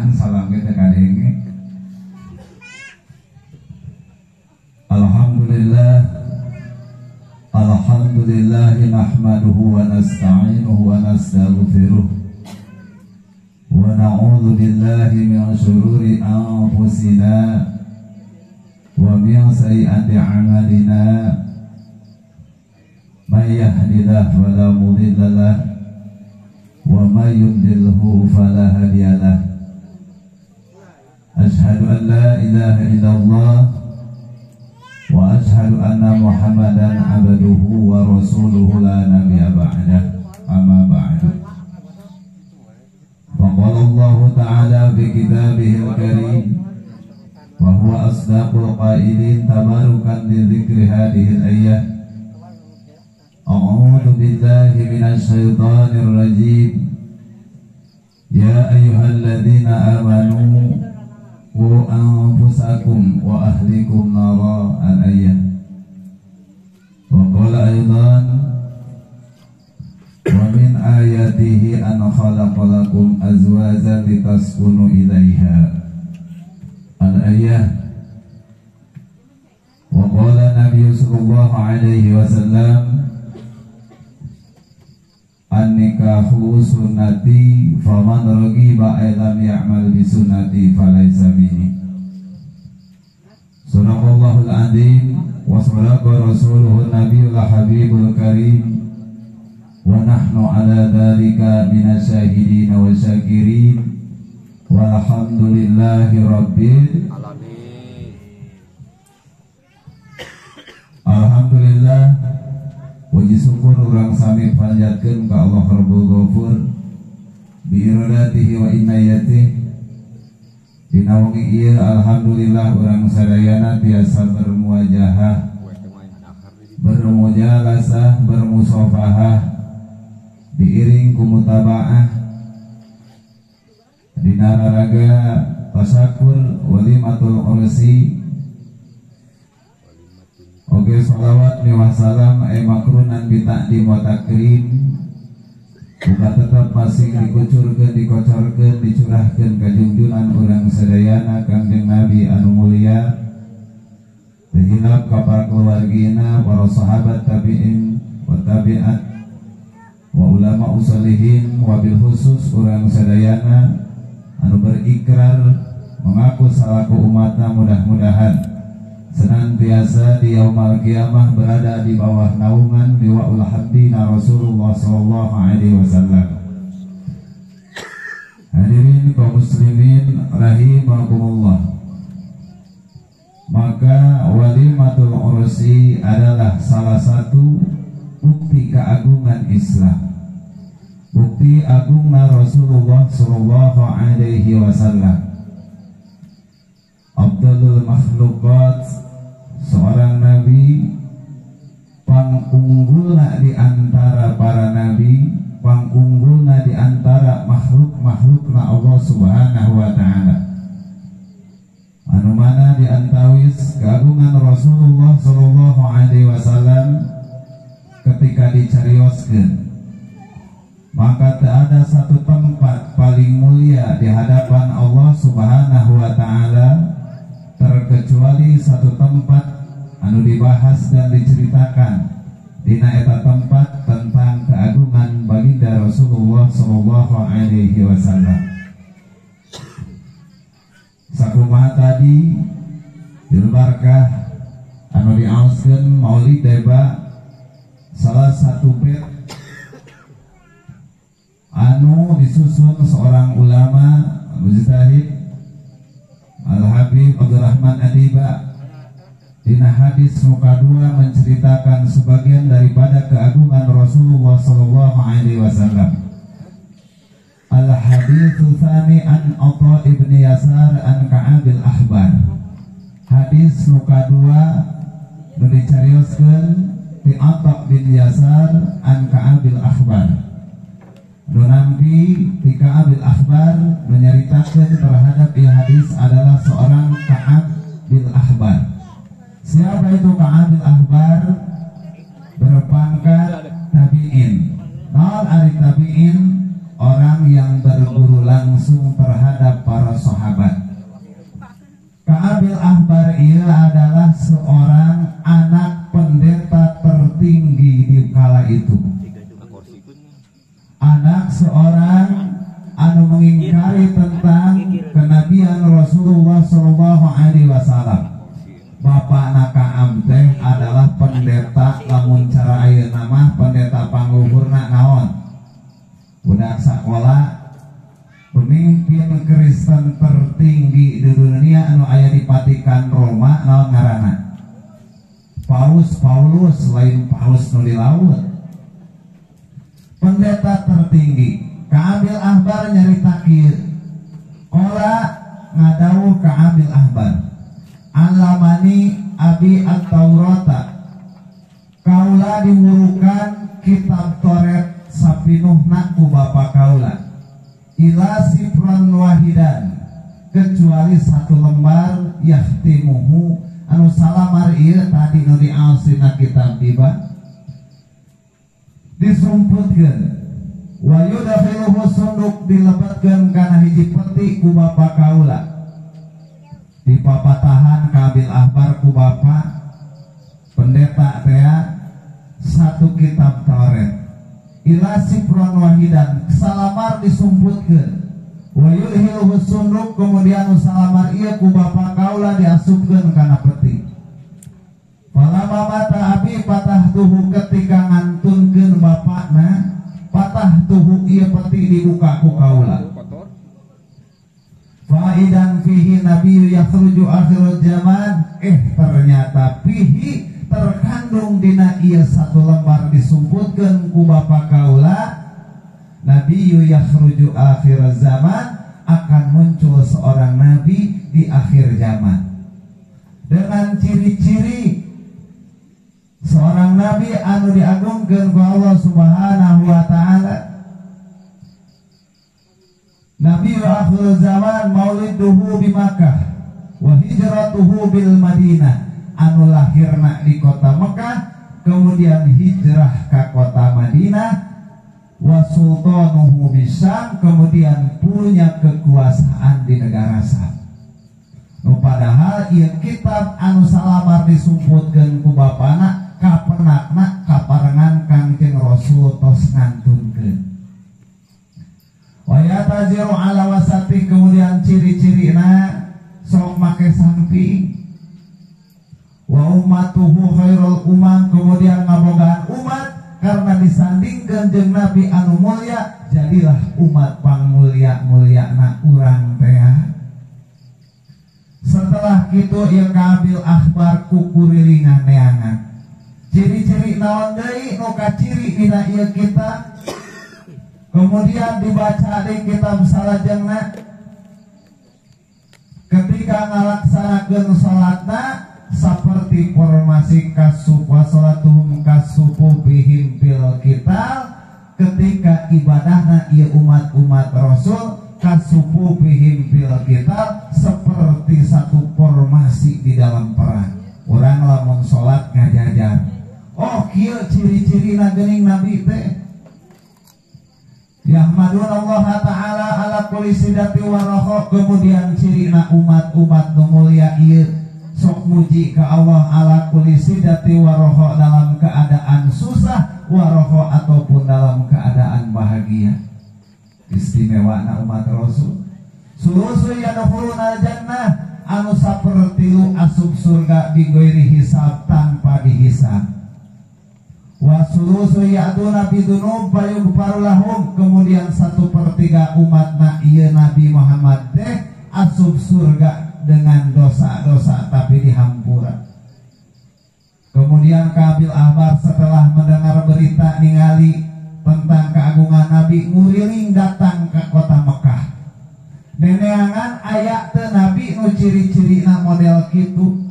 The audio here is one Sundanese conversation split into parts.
Ngeunaan salam ge teh kadenge. Alhamdulillah, alhamdulillah nahmaduhu wa nasta'inuhu wa nastaghfiruh wa na'udzu billahi min syururi anfusina wa min sayyiati a'malina. May yahdihillahu fala mudilla lahu wa may yudlilhu fala hadiyalah. Asyhadu an la ilaha illallah wa asyhadu anna Muhammadan abduhu wa rasuluhu la nabiyya ba'dah. Amma ba'du. Faqala Allah ta'ala fi kitabihil karim wa huwa asdaqul qailin tabarukan li dzikri hadhil ayah. A'udzu billahi minasy syaithanir rajim. Ya ayyuhalladzina amanu qu anfusakum wa ahlikum nara al-ayah. Wa qala aidan wa min ayatihi an khalaqalakum azwajan litaskunu ilaiha al-ayah. Wa qala Nabi sallallahu alaihi wasallam an-nikahu sunnati faman raghiba ay lam ya'mal bi sunnati falaisa minni. Sadaqallahul azim wa sadaqa rasuluhun nabiyul habibul karim wa nahnu ala dzalika minasyahidin wa syakirin walhamdulillahi rabbil alamin. Alhamdulillah, puji syukur urang sami panjatkeun ka Allah Rabbul Ghafur bi iradatihi wa inayatihi. Dina wengi ieu alhamdulillah urang sadayana tiasa bermuajahah, bermujalasah, bermusafahah, diiring ku mutabaah dina raraga tasakur walimatul ursi. Oke, salawat miwah salam makrunan bitakdim wa takrim buka tetap masing dikucurkeun, dikocorkeun, dicurahkeun ka junjungan urang sadayana Kangjeng Nabi anu mulia, teu hilap ka para keluargina, para sahabat tabi'in wa tabi'at wa ulama usalihin, wabil khusus urang sadayana anu berikrar mengaku salaku umatna, mudah-mudahan senantiasa di yaumal kiamah berada di bawah naungan liwaul hamdina Rasulullah sallallahu alaihi wasallam. Hadirin kaum muslimin rahimakumullah. Maka walimatul ursi adalah salah satu bukti keagungan Islam, bukti agungna Rasulullah sallallahu alaihi wasallam. Abdulul makhluqat, seorang nabi pangunggulna di antara para nabi, pangunggulna di antara makhluk-makhlukna Allah Subhanahu wa ta'ala. Anu mana di antawis keagungan Rasulullah sallallahu alaihi wasallam ketika dicarioskeun, maka tak ada satu tempat paling mulia di hadapan Allah Subhanahu wa ta'ala terkecuali satu tempat anu dibahas dan diceritakan dina eta tempat tentang keagungan baginda Rasulullah sallallahu alaihi wasallam. Sakumaha tadi bil barkah anu diaoskeun Maulid Deba, salah satu bait anu disusun seorang ulama mujtahid Al-Habib Abdurrahman Adiba. Dina hadis muka dua menceritakan sebagian daripada keagungan Rasulullah sallallahu alaihi wasallam. Al haditsu tsani an Atha ibn Yasar an Ka'abil Ahbar. Hadis muka dua nu dicarioskeun ti Atha bin Yasar an Ka'abil Ahbar. Nu nampi ti Ka'abil Ahbar menyaritakeun terhadap ieu hadis adalah seorang Ka'ab bil Ahbar. Siapa itu Ka'ab bil Ahbar? Berpangkat tabi'in. Naon ari tabi'in? orang yang berguru langsung terhadap para sahabat. Ka'abil Ahbar ia adalah seorang anak pendeta tertinggi di kala itu. Anak seorang anu mengingkari tentang kenabian Rasulullah Shallallahu Alaihi Wasallam. Bapakna Ka'ab teh adalah pendeta, lamun cara ayeuna mah pendeta pangluhurna naon? Budak sakola, pemimpin Kristen tertinggi di dunia anu aya di Vatikan Roma naon ngaranna? Paus Paulus, lain paus nu di laut. Pendeta tertinggi Ka'abil Ahbar nyarita kieu. Qala ngadawuh Ka'abil Ahbar, alamani abi at-Taurata, kaula diwurukan kitab Taurat sapinuhna ku bapa kaula, ila sifran wahidan, kecuali satu lembar, yahtimuhu anu salamar ieu tadi nu diaosina kitab tiba disumputkeun, wa yudkhiluhu sunduk dilebetkeun kana hiji peti ku bapa kaula. Dipapatahan Ka'abil Ahbar ku bapa pendeta teh satu kitab Taurat, ila sifron wahidan, salamar disumputkeun, wa yudkhiluhu sunduk, kemudian salamar ieu ku bapa kaula diasupkeun kana peti. Falama mata abi patah tuhu, ketika ngantunkeun bapakna, patah tuhu ieu peti dibuka ku kaula. Faidan fihi nabiyyu yakhruju akhirul zaman, ternyata fihi terkandung dina ieu satu lembar disumputkeun ku bapa kaula, nabiyyu yakhruju akhir zaman, akan muncul seorang nabi di akhir zaman dengan ciri-ciri seorang nabi anu diagungkeun ku Allah Subhanahu wa taala. Nabi akhir zaman mauliduhu di Makkah wa hijratuhu bil Madinah, anu lahirna di kota Mekah kemudian hijrah ke kota Madinah, wa sultanuhu bisyam, kemudian punya kekuasaan di negara Syam. Nu padahal ieu kitab anu salamar disumputkeun ku bapana kapenakna kaparengan Kangjeng Rasul tos ngantunkeun. Wa yataziru ala wasati, kemudian ciri-cirina sok make samping. Wa ummatuhu khairul umam, kemudian ngabogaan umat karena disandingkeun jeung nabi anu mulia, jadilah umat pangmulia-muliana urang teh. Setelah kitu ieu Ka'abil Ahbar kukurilingan neangan ciri-ciri naon deui nu kaciri dina ieu kitab. Kemudian dibaca di kitab salajengna, ketika ngalaksanakeun salatna seperti formasi kasup wa salatuhum kasupu bihim bil qital, ketika ibadahna ieu umat-umat Rasul kasupu bihim bil qital, seperti satu formasi di dalam perang. Urang lamun salat ngajajar, oh kieu ciri-cirina geuning nabi teh. Yahmadun Allah Ta'ala ala kulli sidati wa raha, kemudian cirina umat-umat nu mulia ieu sok muji ka Allah ala kulli sidati wa raha, dalam keadaan susah wa raha ataupun dalam keadaan bahagia. Istimewana umat Rasul. Sulusu yadkhuluna jannah, anu sapertilu asup surga bighairi hisab, tanpa dihisab. Wa sulusu ya'tuna bidunub fayughfaru lahum, kemudian 1/3 umatna ieu Nabi Muhammad teh asup surga dengan dosa-dosa tapi dihampura. Kemudian Ka'abil Ahbar setelah mendengar berita ningali tentang keagungan Nabi, nguriling datang ke kota Mekah. Neneangan aya teu Nabi nu ciri-cirina model kitu.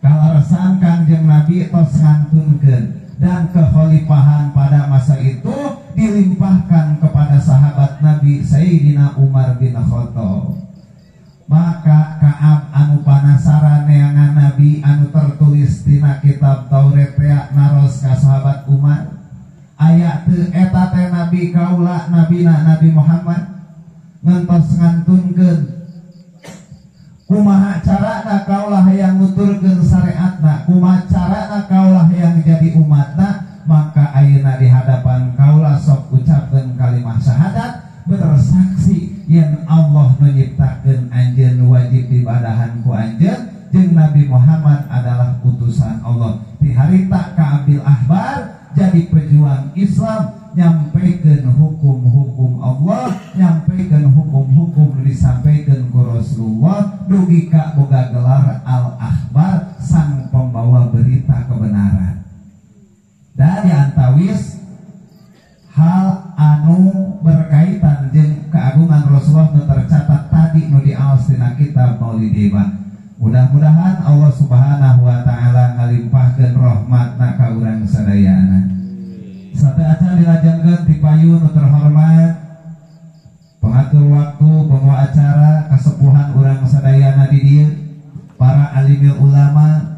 Kaleresan Kangjeng Nabi tos ngantunkeun dan kekhalifahan pada masa itu dilimpahkan kepada sahabat Nabi Sayyidina Umar bin Khattab. Maka Ka'ab anu panasaran neangan Nabi anu tertulis tina kitab Taurat tea naros ka sahabat Umar, Aya teu eta teh nabi kaula nabina Nabi Muhammad ngentos ngantunkeun kumaha carana kaula hayang nuturkeun syariatna, kumaha carana kaula hayang jadi umatna, maka ayeuna di hadapan kaula sok ucapkeun kalimah syahadat bersaksi yen Allah nu nyiptakeun anjeun wajib dibadahan ku anjeun jeung Nabi Muhammad adalah utusan Allah. Di harita Ka'bil Ahbar jadi pejuang Islam, nyampaikan hukum-hukum Allah, nyampaikan hukum-hukum disampaikan ku Rasulullah, dugi ka boga gelar Al-Akhbar, sang pembawa berita kebenaran. Dan diantawis hal anu berkaitan jeung keagungan Rasulullah nu tercatat tadi nu diaos dina kitab Maulid. Mudah-mudahan Allah Subhanahu wa taala ngalimpahkeun rahmatna ka urang sadayana. Sateuacan dilajengkeun ti payun nu terhormat pengatur waktu, pembawa acara, kasepuhan urang sadayana di dieu, para alimil ulama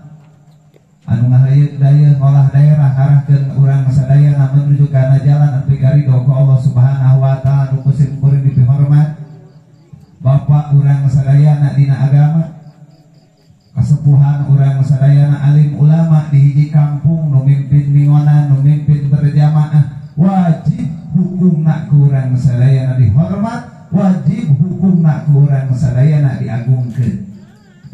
anu ngaheuyeuk dayeuh ngolah daerah ngarahkeun urang sadayana menuju kana jalan anu garido ku Allah Subhanahu wa taala nu kusim kuring dipihormat. Bapak urang sadayana dina agama, kasepuhan urang sadayana alim ulama di hiji kampung nu mimpin mingonan, nu mimpin berjamaah, wajib hukumna ku urang sadayana dihormat, wajib hukumna ku urang sadayana diagungkeun.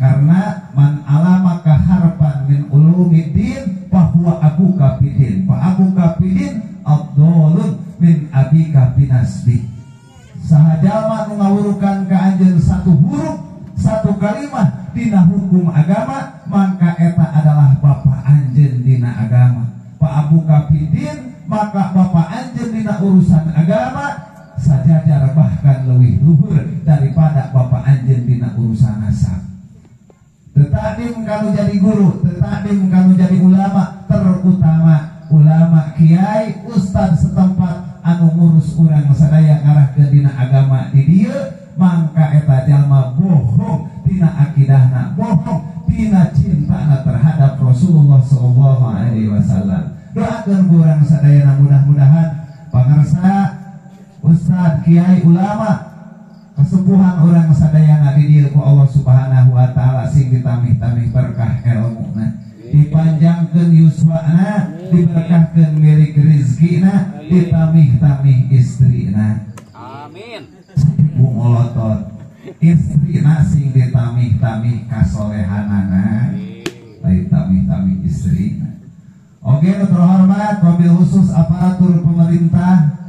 Karena man alamaka harfan min ulumiddin fahuwa abuka fidin, fa abuka fidin afdalun min abika binasbi. Saha jalma nu ngawurukan ka anjeun satu huruf, satu kalimah dina hukum agama, maka eta adalah bapa anjeun dina agama. Fa abuka fidin, maka bapa anjeun dina urusan agama sajajar bahkan leuwih luhur daripada bapa anjeun dina urusan nasab. Tetadim kalau jadi guru, tetadim kalau jadi ulama, terutama ulama kiai, ustad setempat anu ngurus urang sadaya ngarahkeun dina agama di dieu, mangka eta jalma bohong tina akidahna, bohong tina cintana terhadap Rasulullah sallallahu alaihi wasallam. Doakeun ku urang sadayana mudah-mudahan pangarsa ustad kiai ulama kesepuhan orang sadayana di dieu ku Allah Subhanahu wa taala sing ditamih-tamih berkah elmuna, dipanjangkeun yuswana, diberkahkeun milik rezekina, ditamih-tamih istrina. Amin. Bu ngolotot istrina sing ditamih-tamih kasolehanana, lain tamih-tamih istrina. Oke, terhormat wabil khusus aparatur pemerintah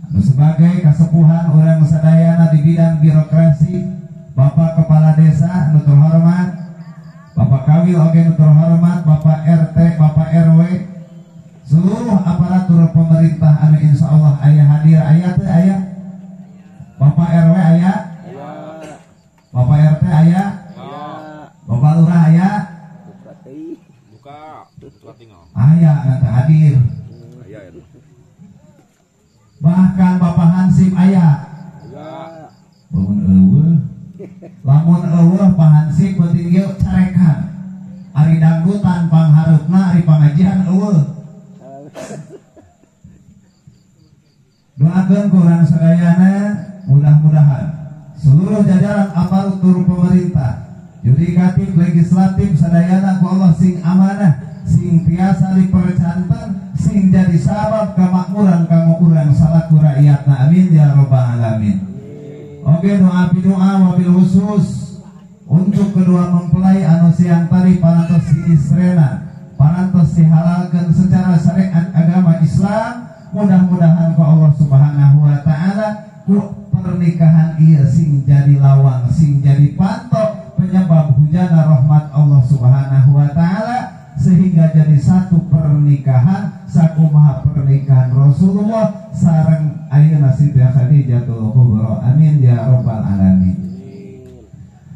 sebagai kasepuhan orang sadayana di bidang birokrasi, Bapak Kepala Desa nu terhormat, Bapak Kawil oge nu terhormat, Bapak RT, Bapak RW, seluruh aparatur pemerintah anu insya Allah aya hadir, aya teu aya? Bapak RW aya? Bapak RT aya? Bapak Lurah aya? Aya nanti hadir. Bahkan Bapak Hansip aya. Lamun eueuh, lamun eueuh Pak Hansip penting ieu carekan. Ari dangdutan panghareupna, ari pangajian eueuh. Doakeun ku urang sadayana mudah-mudahan seluruh jajaran aparatur pemerintah, yudikatif, legislatif sadayana ku Allah sing amanah, sing tiasa dipercanten, sing jadi sabab kemakmuran kanggo urang salaku rakyatna. Amin ya rabbal alamin. Oke, doa doa wabil khusus untuk kedua mempelai anu siang tadi parantos si istrena, parantos dihalalkeun secara syariat agama Islam. Mudah-mudahan ku Allah Subhanahu wa taala ku pernikahan ieu sing jadi lawang, sing jadi pantok penyebab hujana rahmat Allah Subhanahu wa taala, sehingga jadi satu pernikahan sakumaha pernikahan Rasulullah sareng ayeuna Siti Khadijatul Kubra. Amin ya rabbal alamin.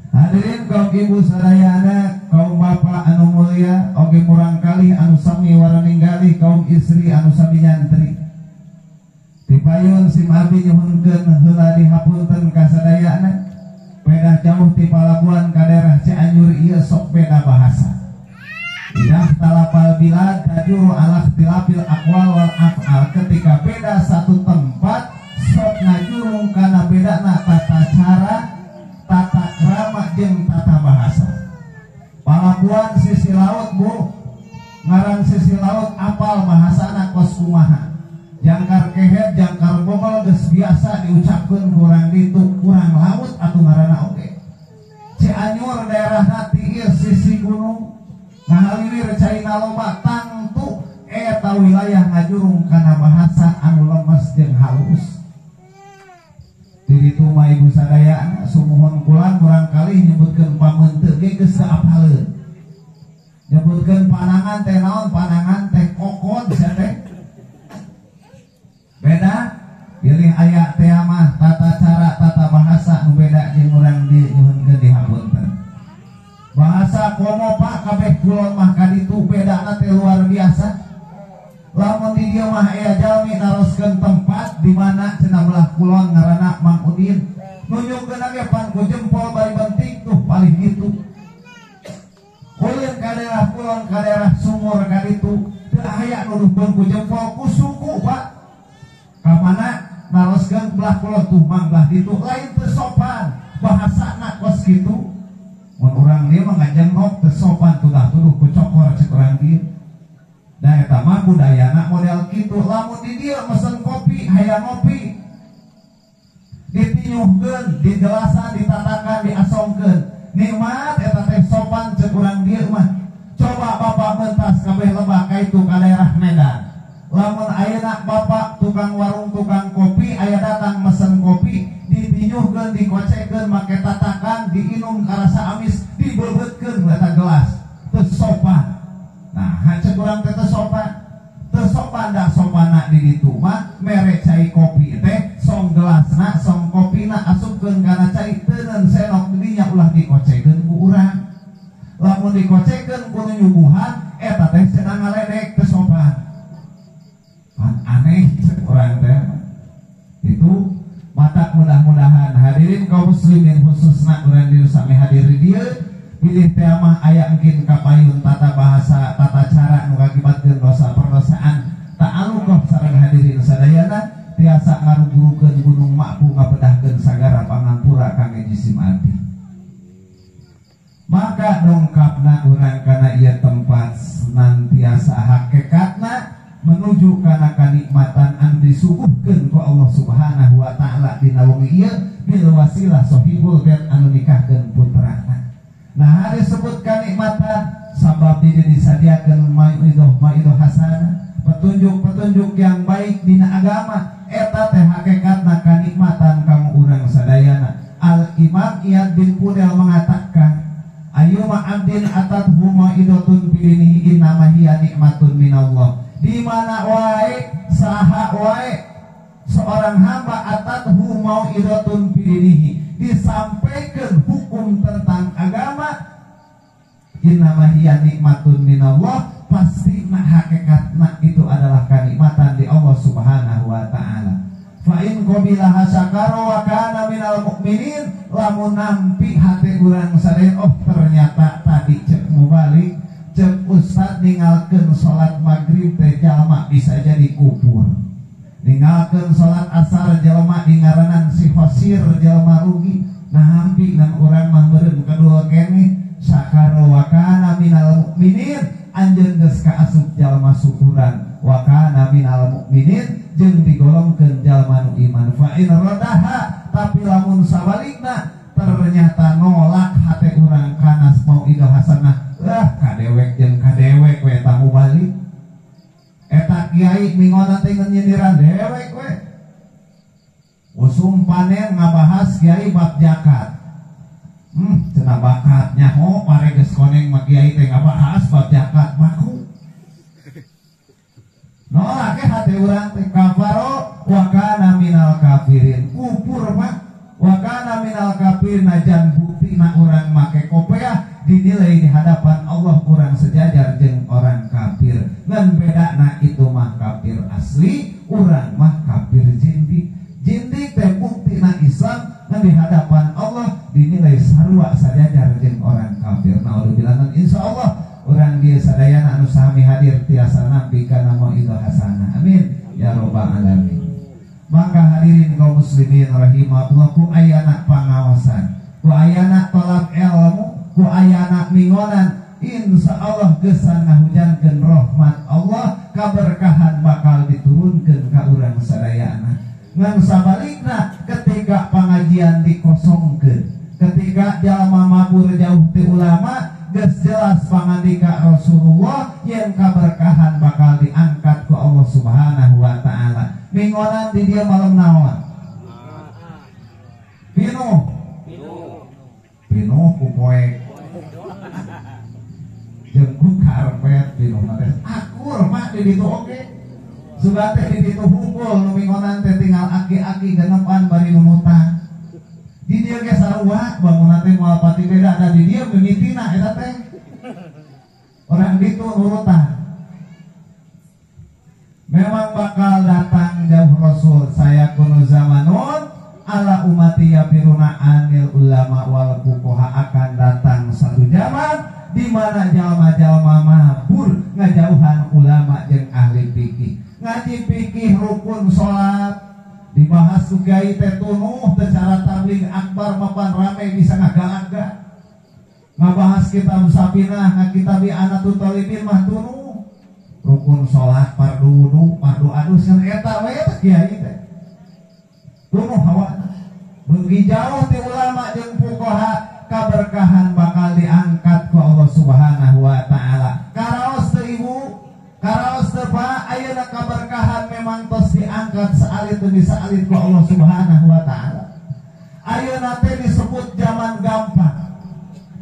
Hadirin kaum ibu sadayana, kaum bapak anu mulia, oge murangkalih anu sami waraninggalih, kaum istri anu sami nyantri. Tipayun sim abdi nyuhunkeun heula dihapunten ka sadayana. Pedah jauh ti Palabuhan ka daerah Cianjur ieu sok beda bahasa. Idah talapal bilad tajuru ala ikhtilafil aqwal wal af'al. Ketika beda satu tempat sok ngajurung kana bedana tata cara, tata krama jeung tata bahasa. Palabuhan sisi laut bu, ngaran sisi laut apal bahasana kos kumaha. Jangkar kehet, jangkar bobol geus biasa diucapkeun kurang ditu, kurang laut atuh ngaranna oge. Cianjur daerahna tiis sisi gunung, ngahaliwir caina loba tangtu eta wilayah ngajurung kana bahasa anu lemes jeung halus. Di ditu mah ibu sadayana sumuhun kulan kurang kali nyebutkeun pameunteuk ge geus teu apaleun. Nyebutkeun panangan teh naon, panangan teh kokon sia teh. Beda pilih aya teh mah tata cara tata bahasa nu beda jeung urang di nyuhunkeun dihapunten. Bahasa komo pak kabeh kulon mah kaditu bedana teh luar biasa. Lamun di dieu mah aya jalmi naroskeun tempat di mana cenah belah kulon ngaranna Mang Udin. Nunjukkeun ge pan ku jempol bari bentik tuh paling kitu. Ulin ka daerah kulon ka daerah sumur kaditu teu aya nuduhkeun ku jempol ku suku pak. Ka mana naroskeun belah kulon tuh mang belah ditu lain teu sopan bahasana kos kitu. Mun urang dieu mah ngajengok teu sopan tudah-tuduh ku cokor cek urang dieu. Da eta mah budayana model kitu. Lamun di dieu mesen kopi hayang ngopi ditinyuhkeun, digelasan, ditatakan, diasongkeun. Nikmat eta teh sopan cek urang dieu mah. Coba bapak mentas kabeh lebak ka itu ka daerah Medan. Lamun ayeuna bapak tukang warung tukang kopi aya datang mesen kopi ditinyuhkeun, dikocekeun, make tatakan, diinum karasa amis, dibebeutkeun eta gelas. Teu sopan. Nah, cek urang teh teu sopan. Teu sopan da sopanna di ditu mah mere cai kopi teh song gelasna, song kopina asupkeun kana cai teuneun senok dinya ulah dikocekeun ku urang. Lamun dikocekeun ku nu nyuguhan eta teh cenah ngaledek teu sopan. Pan aneh cek urang teh. Itu mata mudah-mudahan hadirin kaum muslimin khususna urang di sami hadir di dieu pilih teh mah aya engkin kapayun tata bahasa tata cara nu ngakibatkeun dosa perdosaan ta'aluqah sareng hadirin sadayana tiasa ngarugurukeun gunung Makpu ngapedahkeun sagara pangampura kangge jisim abdi. Maka dongkapna urang kana ieu tempat senantiasa hakikatna menuju kana kanikmatan anu disuguhkeun ku Allah Subhanahu wa taala dina wengi ieu bil wasilah sahibul bait anu nikahkeun putrana. Nah, disebut kanikmatan sabab di dieu disadiakeun mauidhoh hasanah, petunjuk-petunjuk yang baik dina agama eta teh hakikatna kanikmatan kanggo urang sadayana. Al Imam Iyad bin Pudel mengatakan ayyuma abdin atathu mauidhatun bidinihi innama hiya nikmatun minallah. Di mana wae saha wae seorang hamba atathu mauidhatun bidinihi disampaikan hukum tentang agama innama hiya nikmatun minallah, pasti nah hakikatna itu adalah kanikmatan di Allah Subhanahu wa taala. Fa in qabilaha syakara wa kana minal mukminin, lamun nampi hati urang sadaya oh ternyata tadi cek mubalik cek ustad ninggalkeun salat maghrib teh jalma bisa jadi kupur. Ninggalkeun salat asar jalma dingaranan si khosir jalma rugi. Nah hampi ngan urang mah meureun kadua keneh syakara wa kana minal mukminin, anjeun geus kaasup jalma syukuran wa kana minal mukminin jeung digolongkeun jalma nu iman. Fa in radaha, tapi lamun sabalikna ternyata nolak hate urang kana mauidhoh hasanah, lah kadewek jeung kadewek we tamu balik. Eta kiai mingona teh nyindiran dewek we. Usum panen ngabahas kiai bab zakat. Cenah bakat nyaho pare geus koneng mah kiai teh ngabahas bab zakat baku. Nolak ke hate urang teh kafaro wa kana minal kafirin. Kupur mah wa kana minal kafirin najan buktina urang make kopeah dinilai di hadapan Allah kurang sejajar jeung orang kafir. Ngan bedana itu mah kafir asli, urang mah kafir jindik. Jindik teh buktina Islam ngan di hadapan Allah dinilai sarua sajajar jeung orang kafir. Naudzubillah. Insyaallah Urang dieu sadayana anu sami hadir tiasa nampi kana mauidhah hasanah. Amin ya rabbal alamin. Maka hadirin kaum muslimin rahimakumullah, ku ayana pangaosan, ku ayana tolak ilmu, ku ayana mingonan, insya Allah gesan ngahujankeun rahmat Allah, kaberkahan bakal diturunkeun ka urang sadayana. Ngan sabalikna ketika pengajian dikosongkeun, ketika jalma mabur jauh ti ulama, geus jelas pangandika Rasulullah yen kaberkahan bakal diangkat ku Allah Subhanahu wa taala. Mingonan di dia malam naon? Pinuh. Pinuh ku poek. Jeung ku karpet pinuh teh. Akur Pak di ditu oge. Sugan teh di ditu hungkul nu mingonan teh tinggal aki-aki genepan bari nunutang. Di dieu ge sarua bangunan teh moal pati beda da di dieu mimitina eta teh. Orang ditu nurutan. Memang bakal datang jauh Rasul, saya kunu zamanun ala umati yafiruna anil ulama wal fuqaha, akan datang satu zaman di mana jalma-jalma mabur ngajauhan ulama jeung ahli fikih. Ngaji fikih rukun salat dibahas ku kiai teh tunuh teh cara tabligh akbar mapan rame bisa ngagalaga. Ngabahas kitab Safinah, ngakitab Anatut Thalibin mah tunuh. Rukun salat fardu wudu, fardu adus kan eta we teh kiai teh. Tunuh hawana. Beuki jauh ti ulama jeung fuqaha, kaberkahan bakal diangkat ku Allah Subhanahu wa taala. Karaos teu ibu, karaos teu pak, ayeuna kaberkahan memang tos diangkat saalit demi saalit ku Allah Subhanahu wa taala. Ayeuna teh disebut zaman gampang.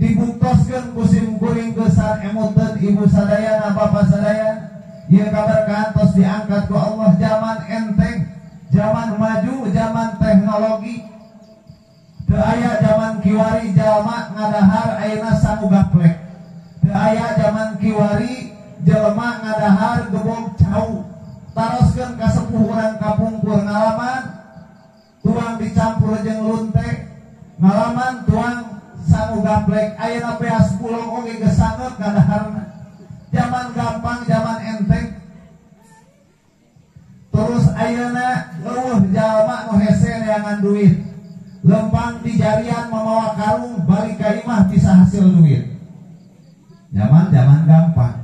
Dibuktoskeun ku sim kuring geusar emuteun ibu sadayana bapa sadayana. Ieu kaberkahan tos diangkat ku Allah, zaman enteng, zaman maju, zaman teknologi. Teu aya zaman kiwari jalma ngadahar ayeuna sangu gaplek. Teu aya zaman kiwari jelema ngadahar gebog cau. Taroskeun ka sepuh urang kapungkur ngalaman tuang dicampur jeung lunte, ngalaman tuang sangu gaplek. Ayeuna beas bulong oge geus sangeut ngadaharna. Zaman gampang, zaman enteng. Terus ayeuna leuweuh jalma nu hese neangan duit. Lempang di jarian memawa karung balik ka imah bisa hasil duit. Zaman-zaman gampang.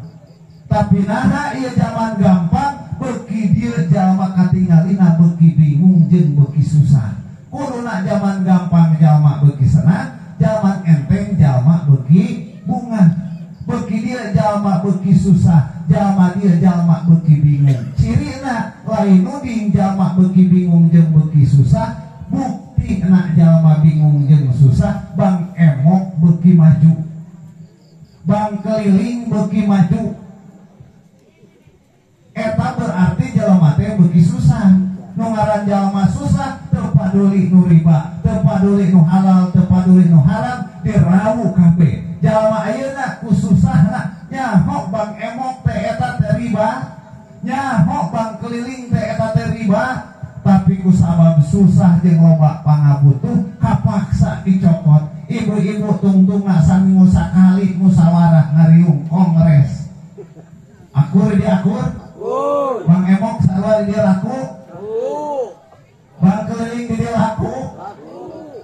Tapi naha ieu zaman gampang beuki dieu jalma katingalina beuki bingung jeung beuki susah. Kuduna zaman gampang jalma beuki senang, zaman enteng jalma beuki bungah. Beuki dieu jalma beuki susah, jalma dieu jalma beuki bingung. Cirina lain nuding jalma beuki bingung jeung beuki susah, bukti nak jalma bingung jeung susah, bang emok beuki maju, bang keliling beuki maju. Eta berarti jalma teh beuki susah. Nu ngaran jalma susah teu paduli nu riba, teu paduli nu halal, teu paduli nu haram, dirawu kabeh. Jalma ayeuna ku susahna nyaho bang emok teh eta teh riba, nyaho bang keliling teh eta teh riba, tapi ku sabab susah jeung loba pangabutuh kapaksa dicokot. Ibu-ibu tungtungna saminggu sakali musyawarah ngariung kongres. Akur di akur? Bang emok sarua di dia laku? Bang keliling di dia laku?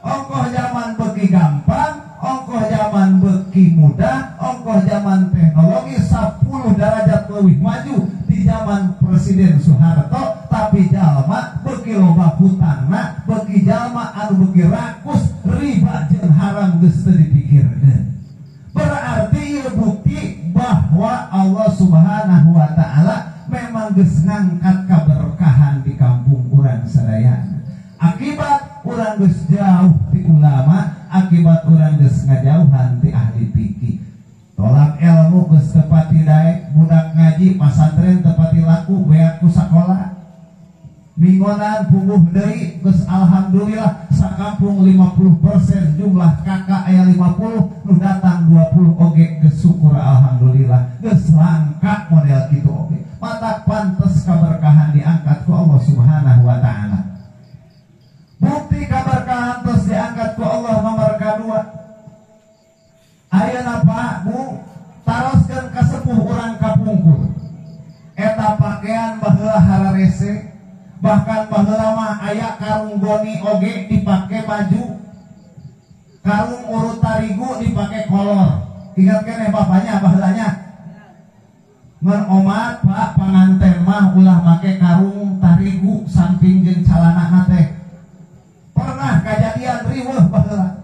Ongkoh zaman beuki gampang, ongkoh zaman beuki mudah, ongkoh zaman teknologi 10 derajat leuwih maju di zaman Presiden Soeharto, tapi jalma beuki loba hutangna, beuki jalma anu beuki rakus, riba jeung haram geus teu dipikirkeun. Berarti ieu bukti bahwa Allah Subhanahu wa taala memang geus ngangkat kaberkahan di kampung urang sadayana. Akibat urang geus jauh ti ulama, akibat urang geus ngajauhan ti ahli fikih. Tolak ilmu geus teu pati daek, budak ngaji pasantren teu pati laku, beak ku sakola. Mingonan puguh deui geus alhamdulillah sakampung 50% jumlah kakak aya 50 nu datang 20 oge geus syukur alhamdulillah. Geus langka model kitu oge. Matak pantes kaberkahan diangkat ku Allah Subhanahu wa taala. Bukti kaberkahan terus diangkat ku Allah nomor kedua. Ayeuna Pak Bu, taroskeun Pakaian baheula hararese, bahkan baheula mah aya karung goni oge dipake baju, karung urut tarigu dipake kolor. Ingat keneh bapaknya baheulanya. Ngan omat pak panganten mah ulah make karung tarigu samping jeung calana teh. Pernah kejadian riweuh baheula.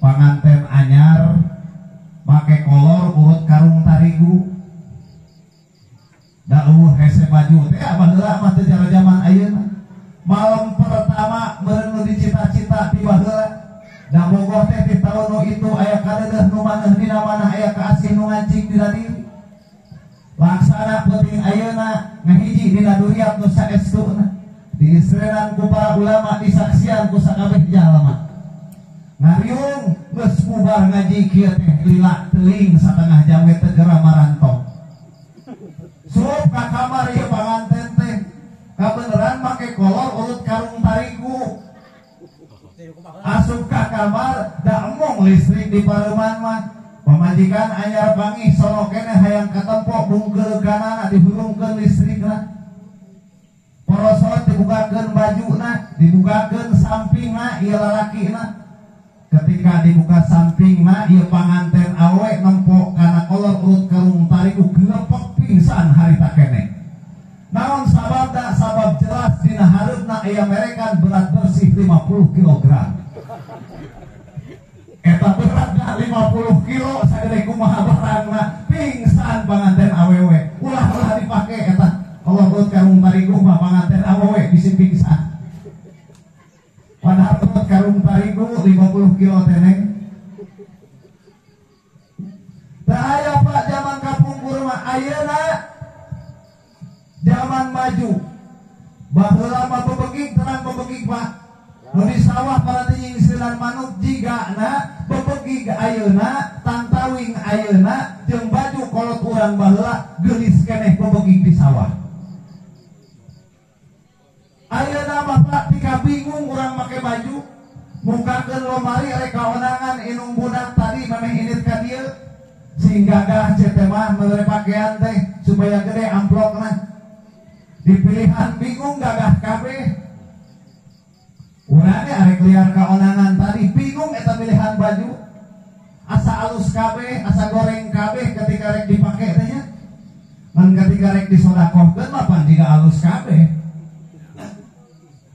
Panganten anyar make kolor urut karung tarigu. Da eueuh hese baju teh baheula mah teu jaro jaman ayeuna. Malam pertama meureun nu dicita-cita ti baheula. Da bogoh teh di taun nu itu aya kadeudeuh nu maneuh dina manah aya kaasih nu ngancing dina diri. Laksana penting ayeuna ngahiji dina duriat nu saestuna. Diisrenan ku para ulama disaksian ku sakabeh jalma. Ngariung geus bubar ngaji kieu teh lila teuing satengah jam we teu geura marantong. Sup ka kamar ieu panganten teh kabeneran make kolor urut karung tarigu. Asup ka kamar da emong listrik di pareuman mah. Pamajikan anyar pangih sono keneh hayang katempo bungkeuleukana dihurungkeun listrikna. Porosot dibukakeun bajuna, dibukakeun sampingna ieu lalakina. Ketika dibuka sampingna ieu panganten awe nempo kana kolor urut karung tarigu gelepek pingsan harita keneh. Naon sababna? Sabab jelas dina hareupna aya merekan berat bersih 50 kg. Eta beratna 50 kilo sagede kumaha barangna pingsan panganten awewe. Ulah-ulah dipake eta kolor urut karung tarigu mah panganten awewe bisi pingsan. Padahal urut karung tarigu 50 kilo teneng. Teu aya Pak zaman kapungkur mah, ayeuna zaman maju. Baheula mah bebegig terang bebegig Pak. Nu di sawah para nyingsiran manuk jigana bebegig ayeuna, tantawing ayeuna jeung baju kolot urang baheula geulis keneh bebegig di sawah. Ayeuna mah Pak tika bingung urang make baju, mukakeun lomari rek kaonangan inung budak tadi memeh init ka dieu. Sing gagah cete mah meuli pakaian teh supaya gede amplopna. Dipilihan bingung gagah kabeh. Urang ge arek liar kaonangan tadi bingung eta pilihan baju. Asa alus kabeh, asa goreng kabeh ketika rek dipake teh nya. Mun ketika rek disodakohkeun mah pan jiga alus kabeh.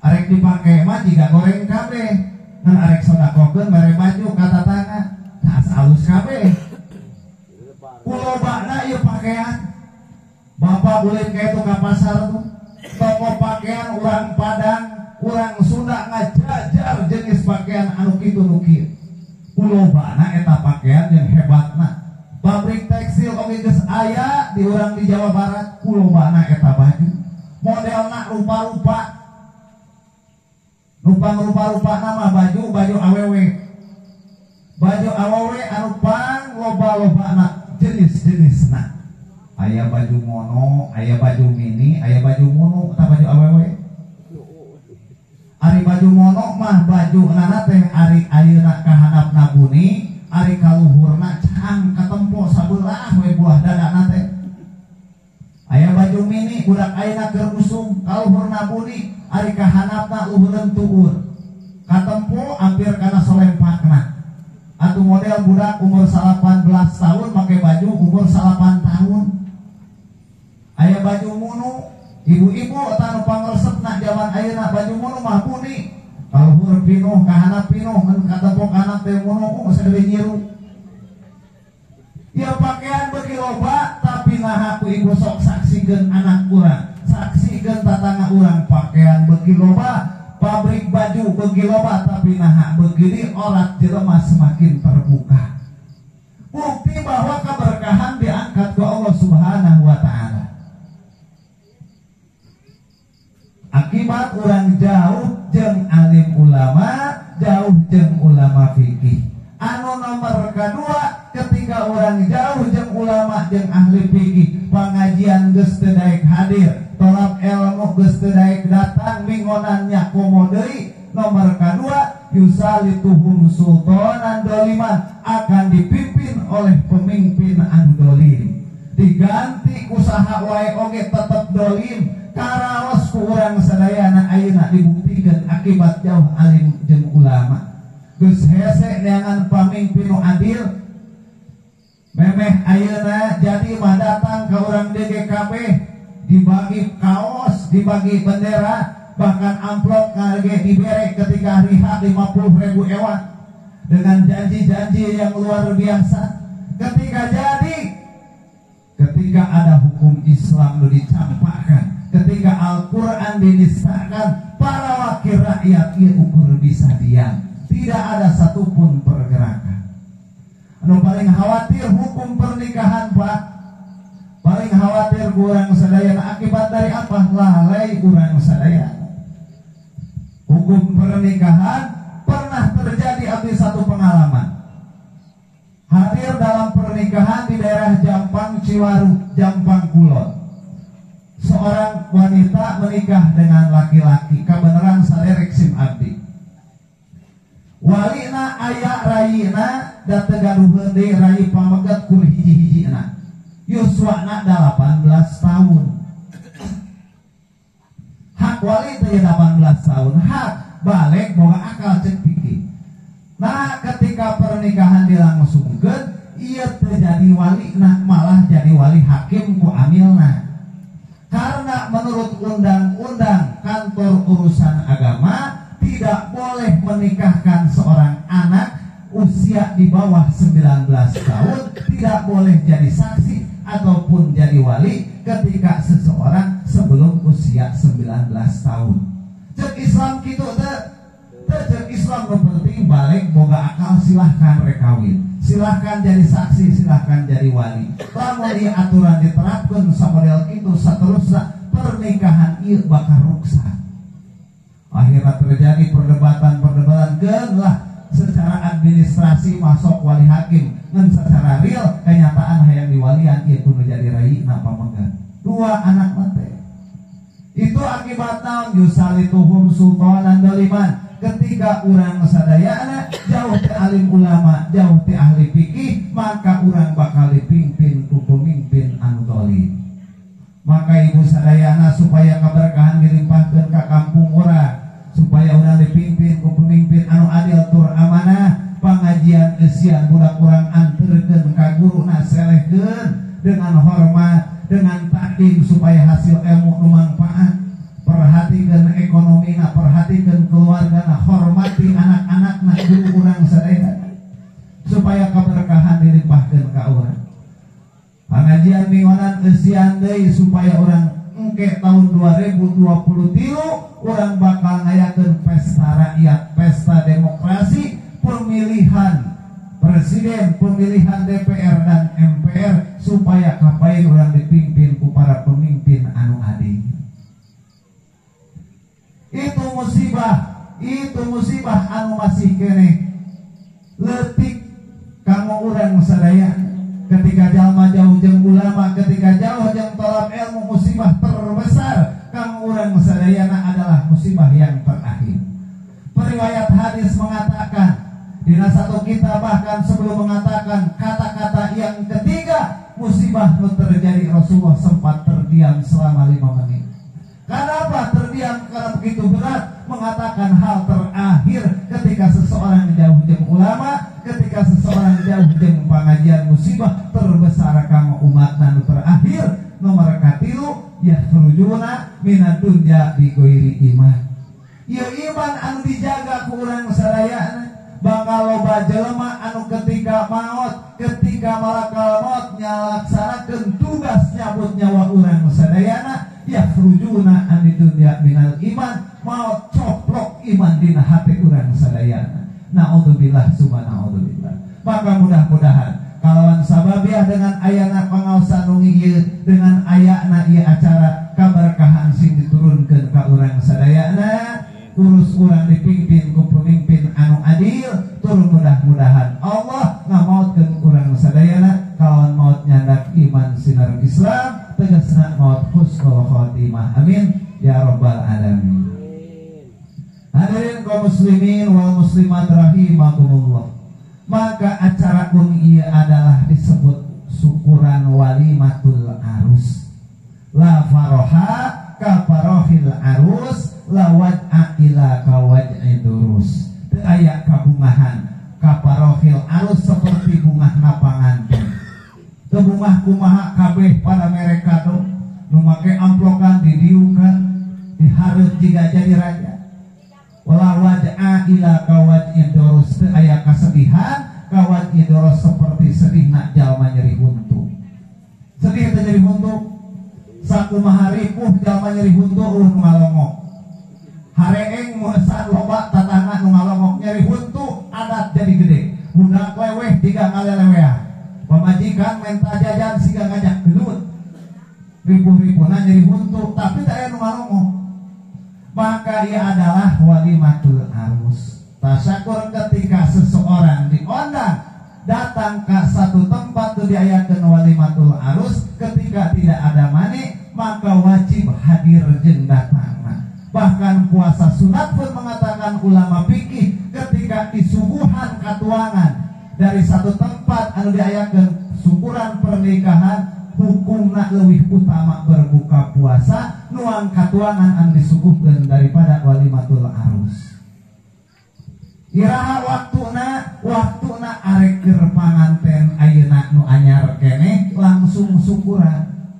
Arek dipake mah jiga goreng kabeh. Ngan arek sodakohkeun mere baju ka tatangga, asa alus kabeh. Kulobana ieu pakaian. Bapak ulin ka itu ka pasar tuh. Toko pakaian urang Padang, urang Sunda ngajajar jenis pakaian anu kitu nu kieu. Kulobana eta pakaian yang hebatna. Pabrik tekstil oge geus aya di urang di Jawa Barat, kulobana eta baju. Modelna rupa-rupa. Numpang rupa-rupa nama baju, baju awewe. Baju awewe anu pang loba-lobana jenis-jenisna. Aya baju mono, aya baju mini, aya baju mono, eta baju awewe. Ari baju mono mah baju nana teh ari ayeuna kahandapna buni, ari kaluhurna cang katempo sabelah we buah dadana teh. Aya baju mini budak ayeuna keur usum, kaluhurna buni, ari kahandapna luhureun tuur. Katempo hampir kana solempakna. Atau model budak umur 18 tahun pakai baju umur 8 tahun. Aya baju munu, ibu-ibu tanu pangresepna jaman ayeuna baju munu mah buni. Kaluhur pinuh, kahandap pinuh, mun katempo kahandap teh munu sagede nyiru. Ya pakaian beuki loba tapi naha ku ibu sok saksikeun anak urang, saksikeun tatangga urang pakaian beuki loba, pabrik baju beuki loba tapi naha begini orat jelema semakin terbuka. Bukti bahwa keberkahan diangkat ke Allah Subhanahu wa taala. Akibat orang jauh jeung alim ulama, jauh jeung ulama fikih. Anu nomor kedua, ketika orang jauh jeung ulama jeung ahli fikih, pengajian geus teu daek hadir, tolak ilmu geus teu daek datang, mingonannya komo deui. Nomor kedua, yusalituhum sultanan doliman, akan dipimpin oleh pemimpin anu dolim. Diganti usaha wae oge tetep dolim. Karaos ku urang sadayana ayeuna dibuktikan akibat jauh alim jeung ulama. Geus hese neangan pamimpin nu adil. Memeh ayeuna jadi mah datang ka urang DGKB dibagi kaos, dibagi bendera, bahkan amplop ngage dibere ketika hari H 50.000 ewan dengan janji-janji yang luar biasa. Ketika jadi, ketika ada hukum Islam dicampakkan, ketika Al-Quran dinistakan, para wakil rakyat ieu ukur bisa diam, tidak ada satupun pergerakan. Anu paling khawatir hukum pernikahan Pak, paling khawatir kurang sadayana akibat dari apa? Lalai kurang sadayana. Hukum pernikahan pernah terjadi abdi satu pengalaman. Hadir dalam pernikahan di daerah Jampang Ciwaru, Jampang Kulon. Seorang wanita menikah dengan laki-laki, kabeneran saderek sim abdi. Walina aya rayina da teu gaduheun deui rayi pameget kur hiji-hijina. Yuswana 18 tahun. Hak wali teh 18 tahun, hak balik boga akal cek pikir. Nah, ketika pernikahan dilangsungkeun, ieu teu jadi wali, nah malah jadi wali hakim ku amilna. Karena menurut undang-undang kantor urusan agama tidak boleh menikahkan seorang anak usia di bawah 19 tahun, tidak boleh jadi saksi ataupun jadi wali ketika seseorang sebelum usia 19 tahun. Cek Islam kitu teh, cek Islam nu penting balik boga akal silahkan rekawin, silahkan jadi saksi, silahkan jadi wali. Lamun ieu aturan diterapkeun samodel kitu saterusna pernikahan ieu bakal ruksak. Akhirnya terjadi perdebatan-perdebatan geun lah secara administrasi masuk wali hakim, ngan secara real kenyataan hayang diwalian ieu kudu jadi rayina pamegat. Dua anak mate. Itu akibat naon yusalituhum sultanan doliman. Ketika urang sadayana jauh ti alim ulama, jauh ti ahli fikih, maka urang bakal dipimpin ku pemimpin anu dolim. Maka ibu sadayana supaya keberkahan dilimpahkeun ka kampung urang, supaya urang dipimpin ku pemimpin anu adil tur amanah, pengajian eusian budak urang anterkeun ka guruna selehkeun dengan hormat, dengan takdim supaya hasil ilmu nu mangfaat. Perhatikan ekonomina, perhatikan keluargana, hormati anak-anakna, guru urang sadayana supaya keberkahan dilimpahkeun ka urang. Pengajian minggonan eusian deui supaya urang engke tahun 2023 urang bakal ngayakeun pesta rakyat, pesta demokrasi, pemilihan presiden, pemilihan DPR dan MPR supaya kapain urang dipimpin ku para pemimpin anu adil. Itu musibah anu masih keneh leutik kanggo urang sadaya. Ketika jalma jauh jeung ulama, ketika jauh jeung tolab ilmu, musibah terbesar kanggo urang sadayana adalah musibah yang terakhir. Periwayat hadis mengatakan dina satu kitab bahkan sebelum mengatakan kata-kata yang ketiga musibah nu terjadi, Rasulullah sempat terdiam selama 5 menit. Kenapa terdiam? Karena begitu berat mengatakan hal terakhir ketika seseorang jauh jeung ulama, ketika seseorang jauh jeung pengajian, musibah terbesar kanggo umatna nu terakhir nomor katilu yakhrujuna minad dunya bi ghairi iman. Ieu iman anu dijaga ku urang sadayana, bakal loba jelema anu ketika maot, ketika malakal maut nyalaksanakeun tugas nyabut nyawa urang sadayana, yakhrujuna anid dunya minal iman, maot coplok iman dina hati urang sadayana. Naudzubillah summa naudzubillah. Maka mudah-mudahan kalawan sababiah dengan ayana pangaosan nu ieu, dengan ayana ieu acara kaberkahan sing diturunkeun ka urang sadayana, urus urang dipimpin ku pemimpin anu adil, tur mudah-mudahan Allah ngamautkeun urang sadayana kalawan maut nyandak iman sinar Islam, tegasna maut husnul khotimah. Amin ya rabbal alamin. Hadirin kaum muslimin wal muslimat rahimakumullah. Maka acara pun ia adalah disebut syukuran walimatul arus. La faroha ka farohil arus la waj'a ila ka waj'i durus. Teu aya kabungahan ka farohil arus seperti bungahna panganten. Teu bungah kumaha kabeh pada mere kado nu make amplokan didiukan dihareup jiga jadi raja. Wala waj'a ila ka waj'i durus. Teu aya kasedihan kawat idoros seperti sedihna jalma nyeri huntu. Sedih teh nyeri huntu. Sakumaha ripuh jalma nyeri huntu eueuh nu ngalongok. Hareeng meusaan loba tatangga nu ngalongok nyeri huntu adat jadi gede. Budak leweh jiga ngaleleweah. Pamajikan menta jajan siga ngajak gelut. Ripuh-ripuhna nyeri huntu tapi teu aya nu ngalongok. Maka ia adalah walimatul arus. Tasyakur ketika seseorang diundang datang ke satu tempat itu diayakeun walimatul arus, ketika tidak ada mani maka wajib hadir jeung datangna. Bahkan puasa sunat pun mengatakan ulama fikih ketika disuguhan katuangan dari satu tempat anu diayakeun syukuran pernikahan, hukumna leuwih utama berbuka puasa nuang katuangan anu disuguhkeun daripada walimatul arus. Iraha waktuna arek keur panganten ayeuna nu anyar keneh langsung syukuran.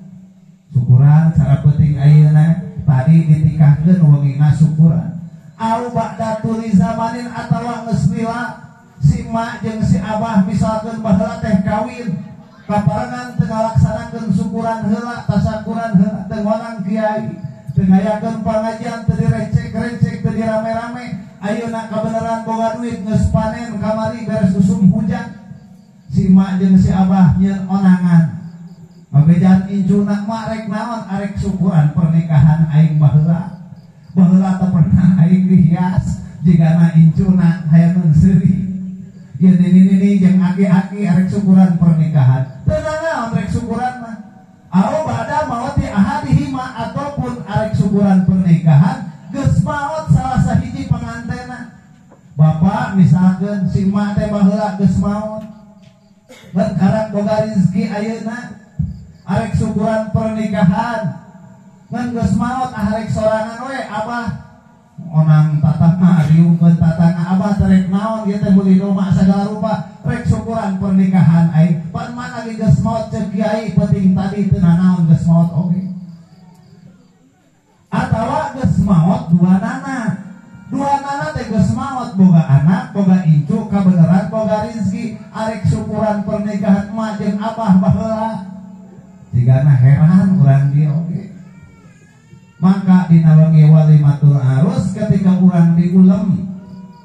Syukuran cara penting ayeuna tadi ditikahkeun wengina syukuran. Au ba'da tuli zamanin atawa geus lila si emak jeung si abah misalkeun baheula teh kawin kaparengan teu ngalaksanakeun syukuran heula, tasakuran heula, teu ngonang kiai, teu ngayakeun pangajian, teu direcek-recek, teu dirame-rame. Ayeuna kabeneran boga duit geus panen kamari beres usum hujan si mak jeung si abah nyeun onangan ngabejaan incuna mak rek naon arek syukuran pernikahan aing baheula baheula teu pernah aing dihias jigana incuna hayang seuri ieu nini-nini jeung aki-aki arek syukuran pernikahan teu nanaon rek syukuran mah au bada maot di ahadihima ataupun arek syukuran pernikahan geus maot salah sahiji pangantena. Bapak misalkan si mak teh baheula geus maot berkarak boga rezeki ayeuna arek syukuran pernikahan ngan geus maot arek sorangan we abah onang tatangga riungkeun tatangga abah teh rek naon ieu teh meuli domba sagala rupa rek syukuran pernikahan aing pan mana ge geus maot ceuk kiai penting tadi teu nanaon geus maot oge. Atawa geus maot dua nana teh geus maot boga anak boga incu kabeneran boga rezeki arek syukuran pernikahan emak jeung abah baheula jigana heran urang dieu oge. Maka dina wengi walimatul arus ketika urang diulem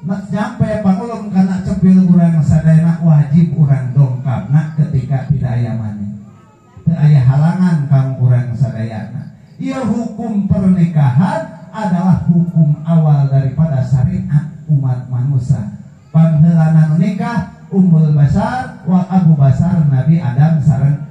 nyampe pangulem kana cepil urang sadayana wajib urang dongkapna ketika tidak aya maneh teu aya halangan kang urang sadayana. Ia hukum pernikahan adalah hukum awal daripada syariat umat manusia. Pangheulana nu nikah Ummul Basar wa Abu Basar Nabi Adam sareng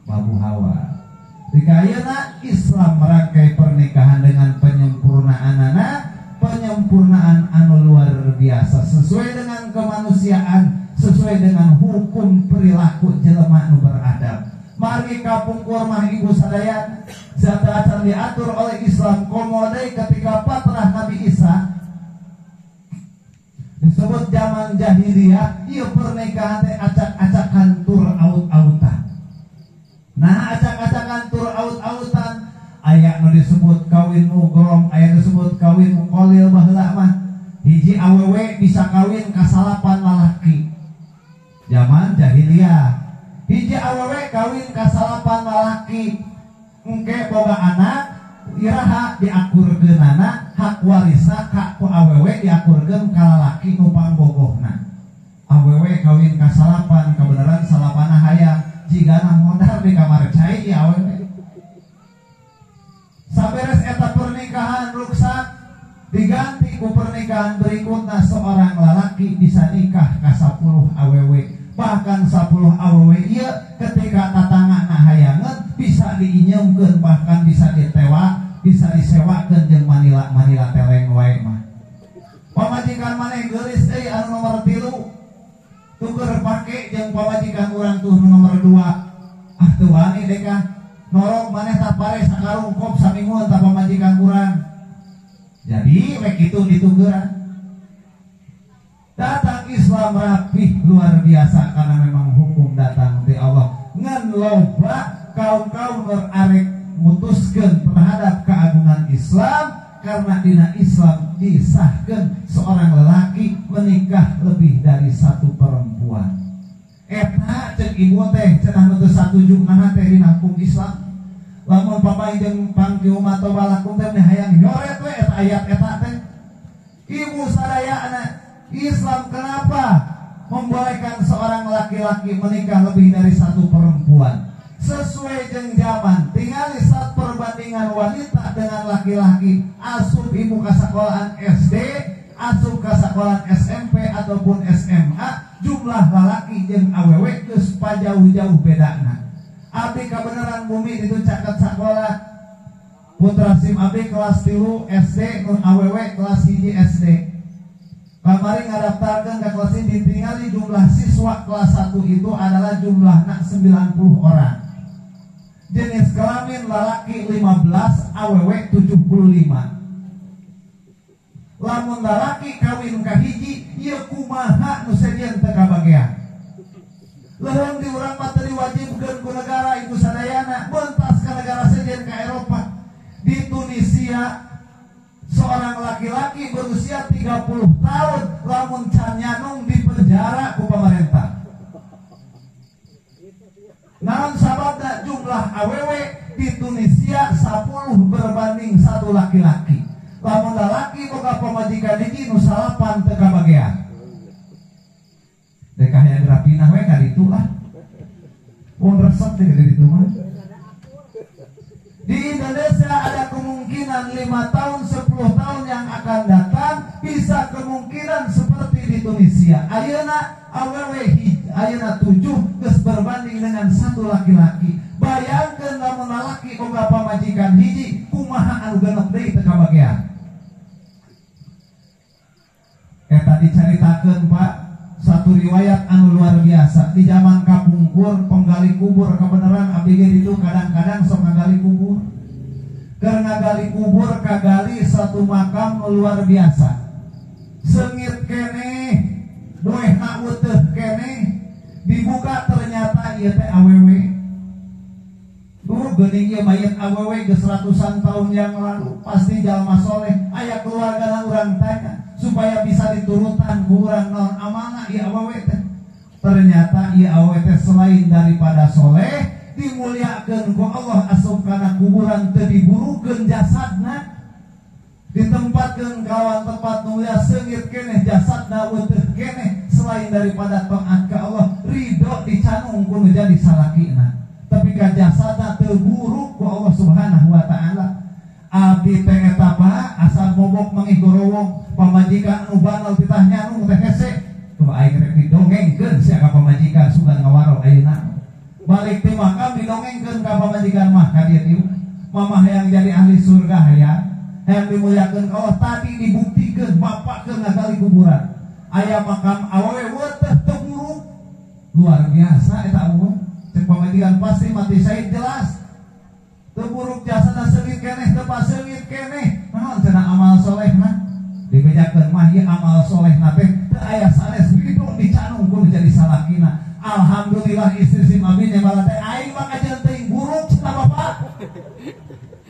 Babu Hawa. Dikayana Islam merangkai pernikahan dengan penyempurnaan anak, penyempurnaan anu luar biasa sesuai dengan kemanusiaan, sesuai dengan hukum perilaku jelema nu beradab. Mari kapungkur mah ibu sadayana zat acan diatur oleh Islam komode ketika patrah Nabi Isa disebut zaman jahiliyah, ieu pernikahan teh acak-acakan tur aut-autan. Nah, acak-acakan tur aut-autan aya nu disebut kawin mugrom, aya nu disebut kawin muqallil baheula mah. Hiji awewe bisa kawin ka salapan lalaki. Zaman jahiliyah. Hiji awewe kawin ka salapan lalaki. Engke boga anak iraha diakurkeunana hak warisna ka ku awewe diakurkeun ka lalaki nu pangbogohna. Awewe kawin ka salapan kabeneran salapana hayang jigana modar di kamar cai ieu awewe. Saberes eta pernikahan ruksak diganti ku pernikahan berikutna seorang lalaki bisa nikah ka 10 awewe. Bahkan 10 awewe ieu ketika tatangana hayangeun bisa diinyeumkeun bahkan bisa ditewa, bisa disewakeun jeung manila-manila teleng wae mah. Pamajikan maneh geulis euy anu nomor 3. Tuker pake jeung pamajikan urang tuh nu nomor 2. Ah teu wani deka. Norok maneh tak pare sakarung kop samingguan tak pamajikan urang. Jadi rek kitu ditukeran. Datang Islam rapih luar biasa karena memang hukum datang dari Allah. Ngan loba kaum-kaum nur arek mutuskeun terhadap keagungan Islam karena dina Islam disahkan seorang lelaki menikah lebih dari satu perempuan. Eta cek ibu teh cenah nu teu satuju naha teh dina hukum Islam. Lamun papai jeung pangki umat balakum teh hayang nyoret we eta ayat eta teh. Ibu sadayana Islam kenapa membolehkan seorang laki-laki menikah lebih dari satu perempuan? Sesuai jeung zaman, tinggali saat perbandingan wanita dengan laki-laki, asup ibu ka sekolahan SD, asup ka sekolahan SMP ataupun SMA, jumlah lalaki jeung awewe geus pajauh-jauh bedana. Abdi kabeneran bumi itu caket sakola. Putra sim abdi kelas 3 SD, nun awewe kelas 1 SD. Kamari ngadaftarkeun ka kelas ini ditinggali jumlah siswa kelas 1 itu adalah jumlahna 90 orang. Jenis kelamin lalaki 15, awewe 75. Lamun lalaki kawin ka hiji, ieu kumaha nu sejen teu kabagean. Leuheung di urang mah teu diwajibkeun ku negara ibu sadayana, bentas ka negara sejen ka Eropa. Di Tunisia seorang laki-laki berusia 30 tahun lamun can nyanung di penjara ku pemerintah. Naon sababna jumlah awewe di Tunisia 10 berbanding 1 laki-laki. Lamun lalaki boga pamajikan hiji nu salapan teu kabagean. Dek hayang rapinah we ka ditu lah. Mun resep teh ka ditu mah. Di Indonesia ada kemungkinan 5 tahun, 10 tahun yang akan datang bisa kemungkinan seperti di Tunisia. Ayeuna awewe ayeuna 7 geus berbanding dengan 1 laki-laki. Bayangkeun lamun lalaki boga pamajikan hiji, kumaha anu genep deui teu kabagean. Eta dicaritakeun Pak, satu riwayat anu luar biasa di zaman kapungkur penggali kubur kebenaran abdi ge ditu kadang-kadang sok ngagali kubur. Keur ngagali kubur kagali satu makam luar biasa. Seungit keneh, boehna uteuh keneh, dibuka ternyata ieu teh awewe. Duh geuning ieu mayit awewe geus ratusan tahun yang lalu, pasti jalma soleh, aya keluargana urang tanya supaya bisa diturutan ku urang naon amanah ieu awewe teh. Ternyata ieu awewe teh selain daripada soleh, dimuliakeun ku Allah asup kana kuburan teu diburukeun jasadna. Ditempatkeun kawan tempat mulia seungit keneh jasadna weuteut keneh selain daripada taat ka Allah ridho dicanung ku nu jadi salakina. Tapi ka jasadna teu buruk ku Allah Subhanahu wa taala. Abdi teh eta Pak asa mobok mangih gorowong pamajikan anu banal titah nyanung teh hese. Coba aing rek didongengkeun sia ka pamajikan sugan ngawaro ayeuna. Balik ti makam didongengkeun ka pamajikan mah ka dieu dieu. Mamah yang jadi ahli surga hayang yang dimuliakan Allah tadi dibuktikan bapak ke ngagali kuburan aya makam awewe weteh teu buruk luar biasa eta awewe cek pamajikan pasti mati syahid jelas teu buruk jasana seungit keneh teu paseungit keneh naon cenah amal solehna dibejakeun mah ieu amal solehna teh teu aya sanes ridho dicanung ku jadi salakina. Alhamdulillah istri si mami nemalah teh aing mah kajeun teuing buruk cenah bapak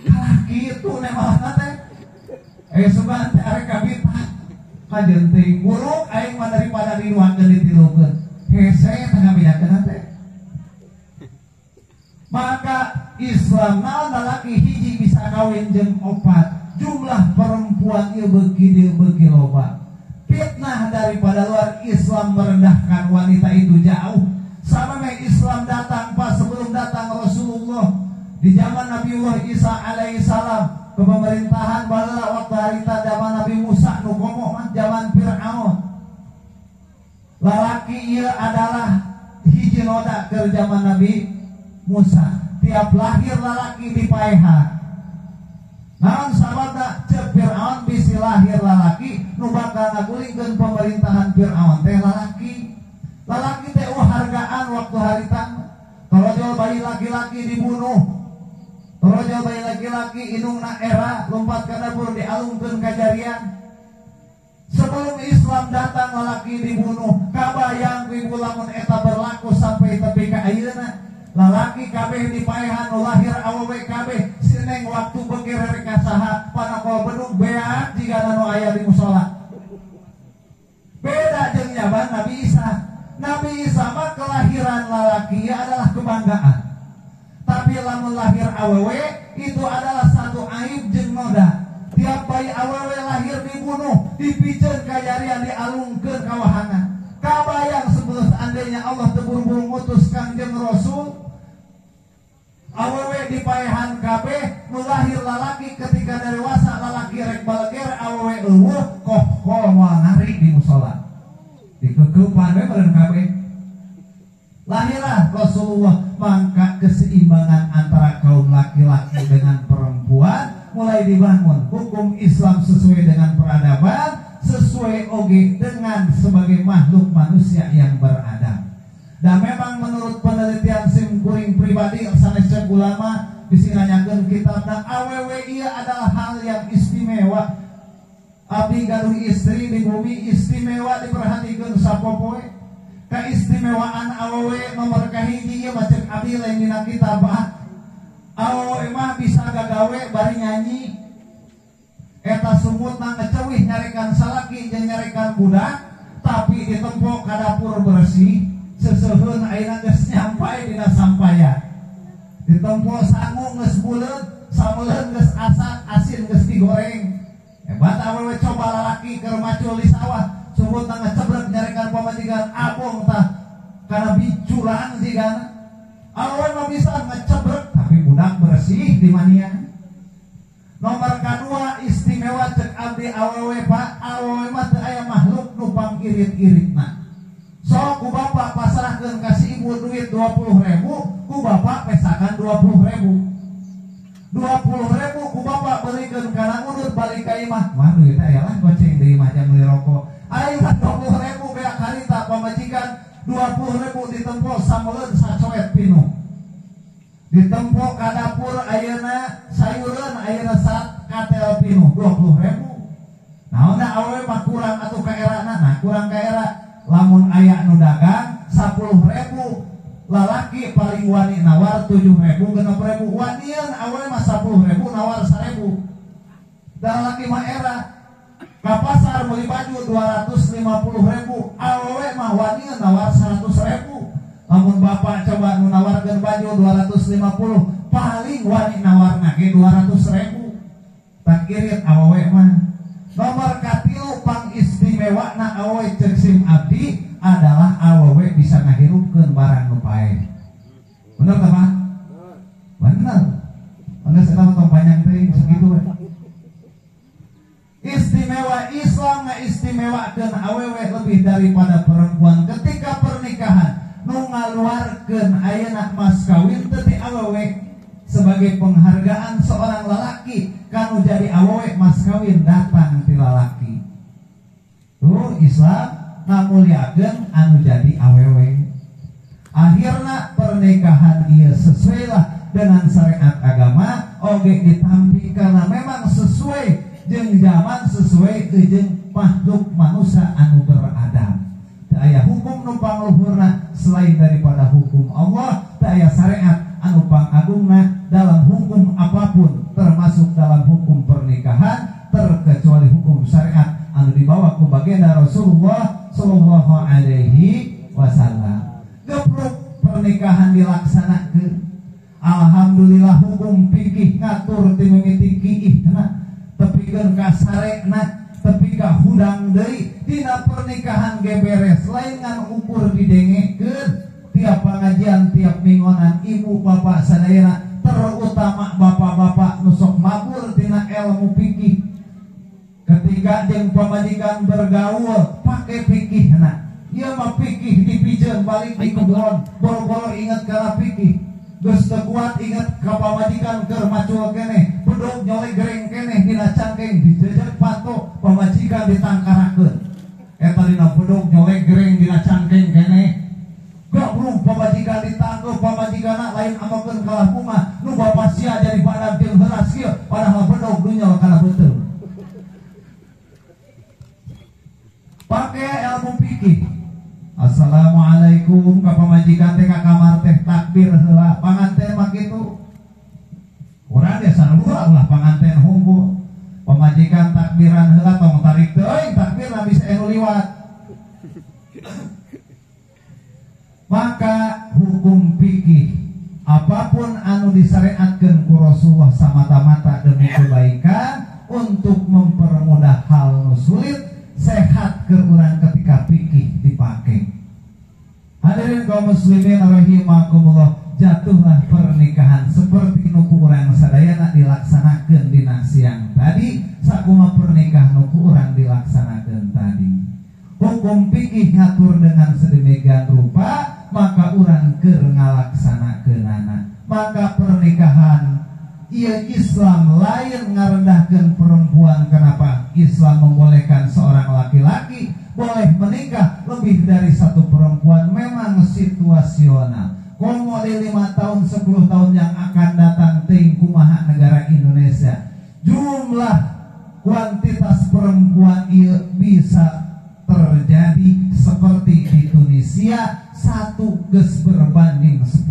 kalah kitu nemalahna teh. Sugan teh arek kabita kajeun teuing buruk aing mah daripada dinuangkeun ditilukeun hese teh ngabejakeun teh. Maka Islam naon lalaki hiji bisa kawin jeung opat, jumlah perempuan ieu beuki dieu beuki loba. Fitnah daripada luar Islam merendahkan wanita itu jauh. Sama Islam datang pas sebelum datang Rasulullah di zaman Nabiullah Isa alaihi salam kepemerintahan baheula waktu harita zaman Nabi Musa nu komo mah zaman Fir'aun. Lalaki ieu adalah hiji noda keur zaman Nabi Musa. Tiap lahir lalaki dipaehan. Naon sababna ceuk Fir'aun bisi lahir lalaki nu bakal ngagulingkeun pemerintahan Fir'aun teh lalaki. Lalaki teh hargaan waktu harita. Torojol bayi laki-laki dibunuh. Torojol bayi laki-laki indungna era lompat ka dapur dialungkeun ka jarian. Sebelum Islam datang lalaki dibunuh. Kabayang ku ibu lamun eta berlaku sampai tepi ka ayeuna. Lalaki kabeh dipaehan nu lahir awewe kabeh sineng waktu beker rek ka saha panakol bedug beak jigana nu aya di musala. Beda jeung nyaban Nabi Isa. Nabi Isa mah kelahiran lalaki adalah kebanggaan. Tapi lamun lahir awewe itu adalah satu aib jeung noda. Tiap bayi awewe lahir dibunuh, dipiceun ka jarian, dialungkeun ka wahangan. Kabayang sebelum seandainya Allah teu buru-buru ngutus Kangjeng Rasul, awewe dipaehan kabeh nu lahir lalaki ketika dewasa lalaki rek baleger awewe eueuh koh-koh moal ngari di musala. Dikekeupan we meureun kabeh. Lahirlah Rasulullah, maka keseimbangan antara kaum laki-laki dengan perempuan mulai dibangun. Hukum Islam sesuai dengan peradaban, sesuai oge dengan sebagai makhluk manusia yang beradab. Dan memang menurut penelitian sim kuring pribadi sanes cek ulama bisi nanyakeun kitab dan awewe ieu adalah hal yang istimewa. Abdi gaduh istri di bumi istimewa diperhatikeun sapopoe. Keistimewaan awewe nomor kahiji ieu mah cek abdi lain dina kitab. Awewe mah bisa gagawe bari nyanyi. Eta sumutna ngecewih nyarekan salaki jeung nyarekan budak, tapi ditempo ka dapur bersih. Seseuheun ayeuna geus nyampai dina sampaya. Ditempo sangu geus buleut, sameuleun geus asak, asin geus digoreng. Hebat awewe coba lalaki keur macul di sawah, sumutna ngecebrek nyarekan pamajikan abong tah kana bicurang jigana. Awewe mah bisa ngecebrek tapi budak bersih di manian. Nomor kedua istimewa cek abdi awewe Pak, awewe mah teu aya makhluk nu pang-irit-iritna. Sok ku bapak pasrahkeun ka si ibu duit 20.000, ku bapak pesakan 20.000. 20.000 ku bapak belikeun kana udut balik ka imah. Wah duit teh aya lah goceng deui mah jang meuli rokok. Ayeuna 20.000 beak harita pamajikan 20.000 ditempo sameuleun sacoet pinuh. Ditempo ka dapur ayeuna sayureun ayeuna sat katel pinuh 20.000. Naon da awewe mah kurang atuh ka erana, nah kurang ka era. Lamun aya nu dagang 10.000 lalaki paling wani nawar 7.000 6.000 wanian awewe mah 10.000 nawar 1.000. Da lalaki mah era ka pasar meuli baju 250.000 awewe mah wanian nawar 100.000. Lamun bapak coba nu nawarkeun baju 250 paling wani nawarna ge 200.000. Tak irit awewe mah. Nomor katilu pang istimewana awewe cek sim abdi adalah awewe bisa ngahirupkeun barang nu paeh. Bener teh Pak? Bener. Geus eta mah tong panjang teuing sakitu we. Istimewa Islam ngaistimewakeun awewe lebih daripada perempuan ketika pernikahan. Nu ngaluarkeun ayeuna mas kawin teu ti awewe sebagai penghargaan seorang lalaki kanu jadi awewe mas kawin datang ti lalaki. Tuh Islam ngamuliakeun anu jadi awewe. Akhirna pernikahan ieu sesuailah dengan syariat agama oge ditampi karena memang sesuai jeung zaman, sesuai jeung makhluk manusia anu beradab. Teu aya hukum nu pangluhurna selain daripada hukum Allah, teu aya syariat anu pangagungna dalam hukum apapun termasuk dalam hukum pernikahan terkecuali hukum syariat anu dibawa ku baginda Rasulullah sallallahu alaihi wasallam. Gepruk pernikahan dilaksanakeun. Alhamdulillah hukum fikih ngatur ti mimiti kiihna tepikeun ka sarekna tepi ka hudang deui dina pernikahan ge beres lain ngan ukur didengekeun. Tiap pengajian tiap minggonan ibu bapak sadayana terutama bapak-bapak nu sok mabur tina ilmu fikih. Ketika jeung pamajikan bergaul pake fikihna. Ieu mah fikih dipijeun balik di kebon boro-boro inget kana fikih. Geus teu kuat inget ka pamajikan keur macul keneh, bedog nyolek gereng keneh dina cangkeng dijejeg pato pamajikan ditangkarakeun. Eta dina bedog nyolek gereng dina cangkeng keneh. Goblok pamajikan ditangkep pamajikanna lain amakeun kalah bunga nu bapa sia jadi badag jeung heuras kieu padahal bedog dunyol kana beuteung. Pake ilmu fikih. Assalamualaikum ka pamajikan teh ka kamar teh takbir heula panganten mah kitu. Urang ge sarua ulah panganten hungkul. Pamajikan takbiran heula tong tarik teuing takbirna bisa anu liwat. Maka hukum fikih apapun anu disyariatkeun ku Rasulullah samata-mata demi kebaikan untuk mempermudah hal nu sulit sehat keur urang ketika fikih dipake. Hadirin kaum muslimin rahimakumullah, jatuhlah pernikahan seperti nu ku urang sadayana dilaksanakeun dina siang tadi, sakumaha pernikahan nu ku urang dilaksanakeun tadi. Hukum fikih ngatur dengan sedemikian rupa, maka urang keur ngalaksanakeunana. Maka pernikahan ieu Islam lain ngarendahkeun perempuan. Kenapa Islam membolehkan seorang laki-laki boleh menikah lebih dari satu perempuan? Memang situasional. Komo di 5 tahun 10 tahun yang akan datang ting kumaha negara Indonesia, jumlah kuantitas perempuan ieu bisa terjadi seperti di Tunisia 1 geus berbanding 10.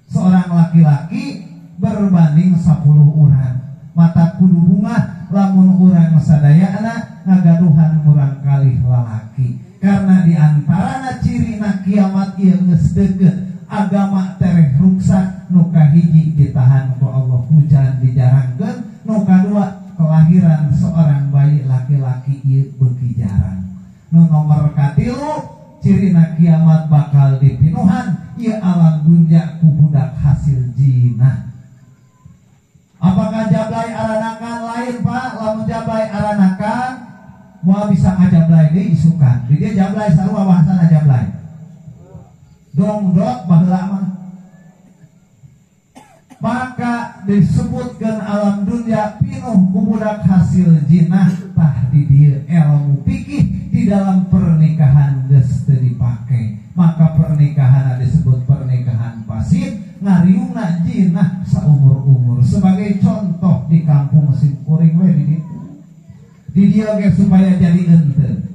Seorang laki-laki berbanding 10 orang. Mata kudu bungah lamun urang sadayana ngagaduhan murang kalih lalaki. Karena diantarana cirina kiamat ieu geus deukeut, agama tereh ruksak, nu kahiji ditahan ku Allah hujan dijarangkeun, nu kadua kelahiran seorang bayi laki-laki ieu beuki jarang. Nu nomor katilu cirina kiamat bakal dipinuhan ieu alam dunya ku budak hasil jinah. Apakah jablay aranakan lain Pak? Lamun jablay aranakan moal bisa ngajablay deui isukan. Di dieu jablay sarua bahasana jablay. Dongdot baheula mah. Maka disebutkan alam dunia pinuh ku budak hasil jinah. Tah di dieu ilmu fikih di dalam pernikahan geus teu dipake. Maka pernikahan disebut pernikahan fasid, ngariungna jinah saumur-umur. Sebagai contoh di kampung simkuring we di ditu. Di dieu ge supaya jadi henteu.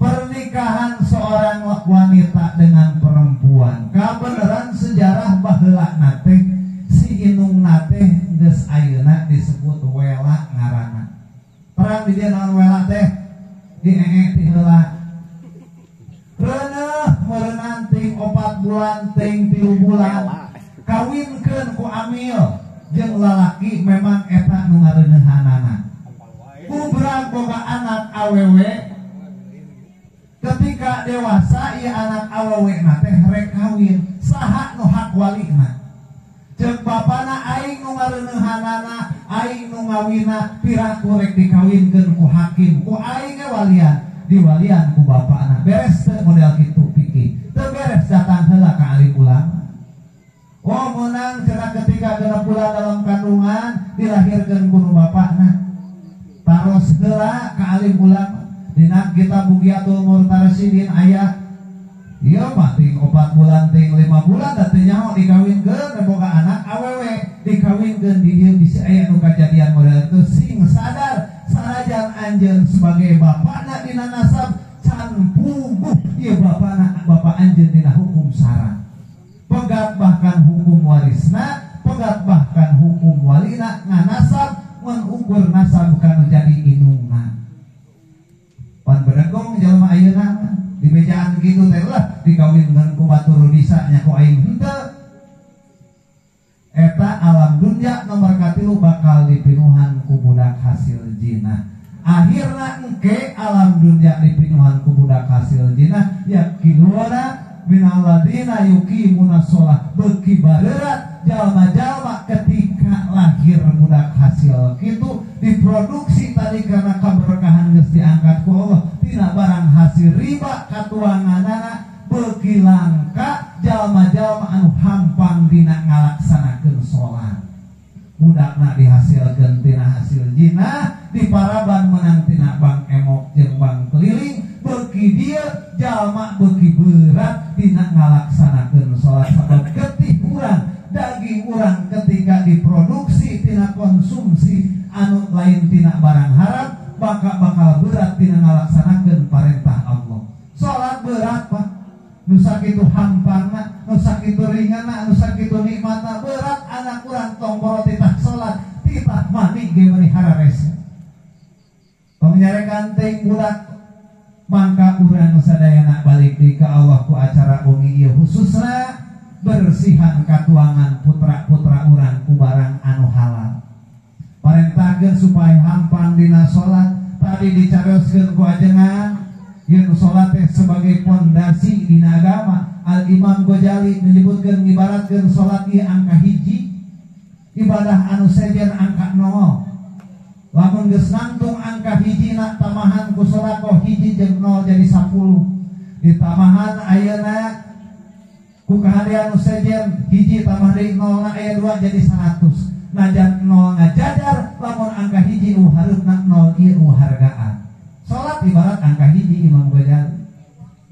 Pernikahan seorang wanita dengan perempuan, kabeneran sejarah baheula na teh si inungna teh geus ayeuna disebut wela ngaranna. Terang di dieu naon wela teh? Di ee ti heula. Reuneuh meureunang ting 4 bulan ting 3 bulan. Kawinkeun ku amil jeung lalaki memang eta nu ngareuneuhanana. Kubrak boga anak awewe, ketika dewasa ieu anak awewe na teh rek kawin, saha nu hak walina? Ceuk bapana aing nu ngareuneuhanana, aing nu ngawina, piraku rek dikawinkeun ku hakim, ku aing ge walian, diwalian ku bapana. Beres teu model kitu fikih? Teu beres, datang heula ka alim ulama. Oh menang cenah ketika 6 bulan dalam kandungan dilahirkeun ku nu bapana. Taros heula ka alim ulama. Dina kitab Bugiatul Murtarsyidin aya ieu mah ting 4 bulan ting 5 bulan da teu nyaho dikawinkeun boga anak awewe dikawinkeun di dieu bisi aya nu kajadian model itu. Sing sadar sanajan anjeun sebagai bapana dina nasab can puguh ieu bapana bapa anjeun dina hukum syara. Pegat bahkan hukum warisna, pegat bahkan hukum walina nganasab mun ukur nasab kanu jadi inungna. Pan bedegong jelema ayeuna mah dibejaan kitu teh lah dikawinkeun ku batur bisa nya ku aing henteu. Eta alam dunya nomor katilu bakal dipinuhan ku budak hasil jinah. Akhirna engke alam dunya dipinuhan ku budak hasil jinah yakiluna minaladina yuqimuna sholah, beuki bareurat jalma-jalma ketika lahir budak hasil kitu diproduksi tadi karena keberkahan geus diangkat ku Allah tina barang hasil riba katuanganana beuki langka jalma-jalma anu hampang dina ngalaksanakeun sholat. Budakna dihasilkeun tina hasil jinah, diparaban menang tina bank emok jeung bank keliling, Beuki dieu jalma beuki berat dina ngalaksanakeun salat sabab getih urang, daging urang ketika diproduksi tina konsumsi anu lain tina barang haram maka bakal berat tina ngalaksanakeun parentah Allah. Salat berat Pak, nu sakitu hampangna, nu sakitu ringanna, nu sakitu nikmatna berat anak urang tong boro titah salat, titah mani ge meuni hararese. Tong nyarekan teuing budak mangka urang sadayana balik deui ka Allah ku acara wengi ieu khususna bersihan katuangan putra-putra urang ku barang anu halal. Parentahkeun supaya hampang dina salat, tadi dicarioskeun ku ajengan yen salat teh sebagai pondasi dina agama. Al Imam Ghazali menyebutkeun ngibaratkeun salat ieu angka hiji, ibadah anu sejen angka 0. Lamun geus nangtung angka hiji na tamahan ku sedekah hiji jeung 0 jadi 10. Ditamahan ayeuna ku kahadean nu sejen hiji tambah deui 0 na aya 2 jadi 100. Najan 0 ngajajar lamun angka hiji u hareupna 0 ieu u hargaan. Salat ibarat angka hiji Imam Ghazali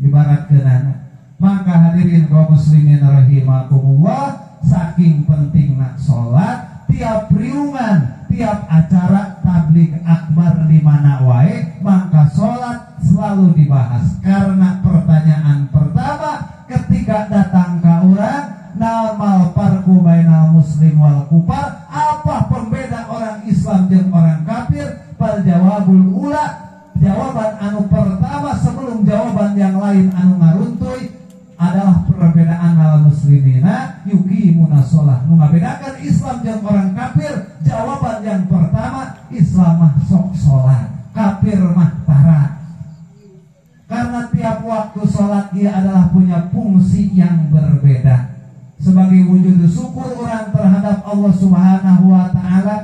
ibaratkeunana. Maka hadirin kaum muslimin rahimakumullah, saking pentingna salat tiap riungan, tiap acara tabligh akbar di mana wae, maka salat selalu dibahas. Karena pertanyaan pertama ketika datang ka urang, naon mal farqu bainal muslim wal kufar, apa pembeda orang Islam jeung orang kafir? Fal jawabul ula, jawaban anu pertama sebelum jawaban yang lain anu ngaruntuy adalah perbedaan al muslimina yuqimuna sholah. Nu ngabedakan Islam jeung orang kafir, jawaban yang pertama Islam mah sok sholat, kafir mah tara. Karena tiap waktu sholat dia adalah punya fungsi yang berbeda. Sebagai wujud syukur orang terhadap Allah Subhanahu wa ta'ala.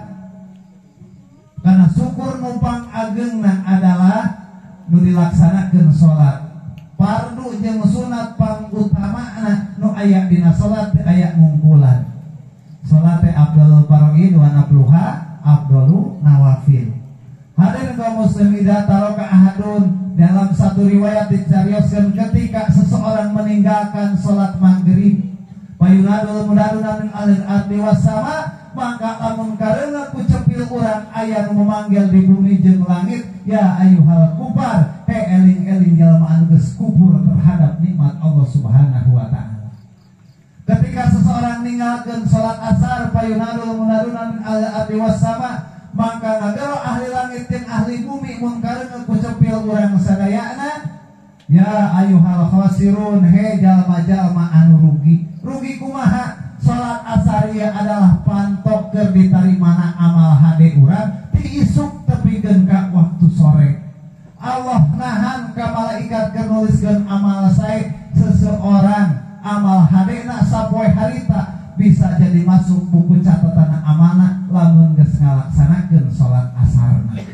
Karena syukur numpang agengna adalah nu dilaksanakeun sholat. Fardu jeung sunat pangutamana nu aya dina salat teh aya ngungkulan. Salat teh afdalul faraid wa nafluha afdalu nawafil. Hadirin kaum muslimin idza taraka ahadun, dalam satu riwayat dicarioskeun ketika seseorang meninggalkan salat maghrib, payunadul mudaduna min alil ardi was sama, maka lamun kareungeut ku cepil urang aya nu memanggil di bumi jeung langit, ya ayyuhal kufar, he eling-eling jalma anu geus kufur terhadap nikmat Allah Subhanahu wa ta'ala. Ketika seseorang ninggalkeun salat asar, payunadul munaduna min alil ardi was sama, maka ngagero ahli langit jeung ahli bumi mun kareungeut ku cepil urang sadayana, ya ayyuhal khasirun, he jalma-jalma anu rugi. Rugi kumaha? Salat asar ieu adalah pantok keur ditarimana amal hade urang ti isuk tepikeun ka waktu sore. Allah nahan ka malaikat keur nuliskeun amal sae seseorang, amal hadena sapoe harita bisa jadi masuk buku catatan amanah lamun geus ngalaksanakeun salat asarna.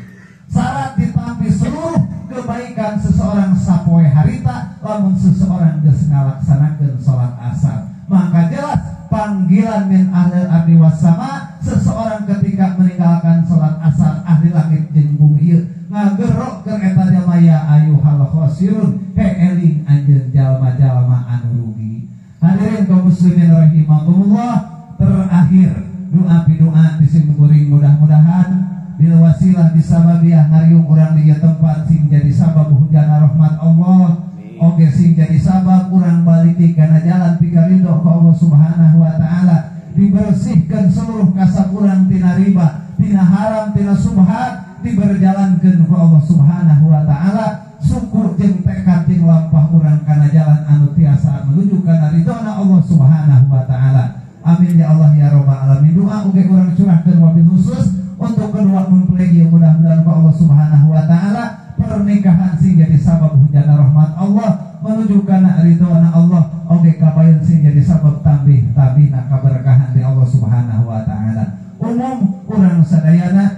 Syarat ditampi seluruh kebaikan seseorang sapoe harita lamun seseorang geus ngalaksanakeun salat asar. Maka jelas panggilan min ahlil ardi was sama, seseorang ketika meninggalkan salat asar ahli langit jeung bumi ieu ngagerok keur eta jalma, ya ayyuhal khasirun, he eling anjeun jalma-jalma anu rugi. Hadirin kaum muslimin rahimakumullah, terakhir doa pidoa di simkuring mudah-mudahan bil wasilah bisababiah ngariung urang di ieu tempat sing jadi sabab hujana rahmat Allah. Oke, sing jadi sabab urang balik kana jalan pikaridho ka Allah Subhanahu wa ta'ala, dibersihkan seluruh kasab urang tina riba, tina haram, tina subhat, diberjalankeun ku Allah Subhanahu wa ta'ala. Syukur jeung tekad jeung lampah urang kana jalan anu tiasa menuju kana ridhona Allah Subhanahu wa ta'ala. Amin ya Allah ya rabbal alamin. Doa oge urang curahkeun wabil khusus untuk kedua mempelai ieu, mudah-mudahan ku Allah Subhanahu wa ta'ala pernikahan sing jadi sabab hujana rahmat Allah menuju kana ridhona Allah, oge kabayun sing jadi sabab tambih tabihna kaberkahan di Allah Subhanahu wa ta'ala. Umum urang sadayana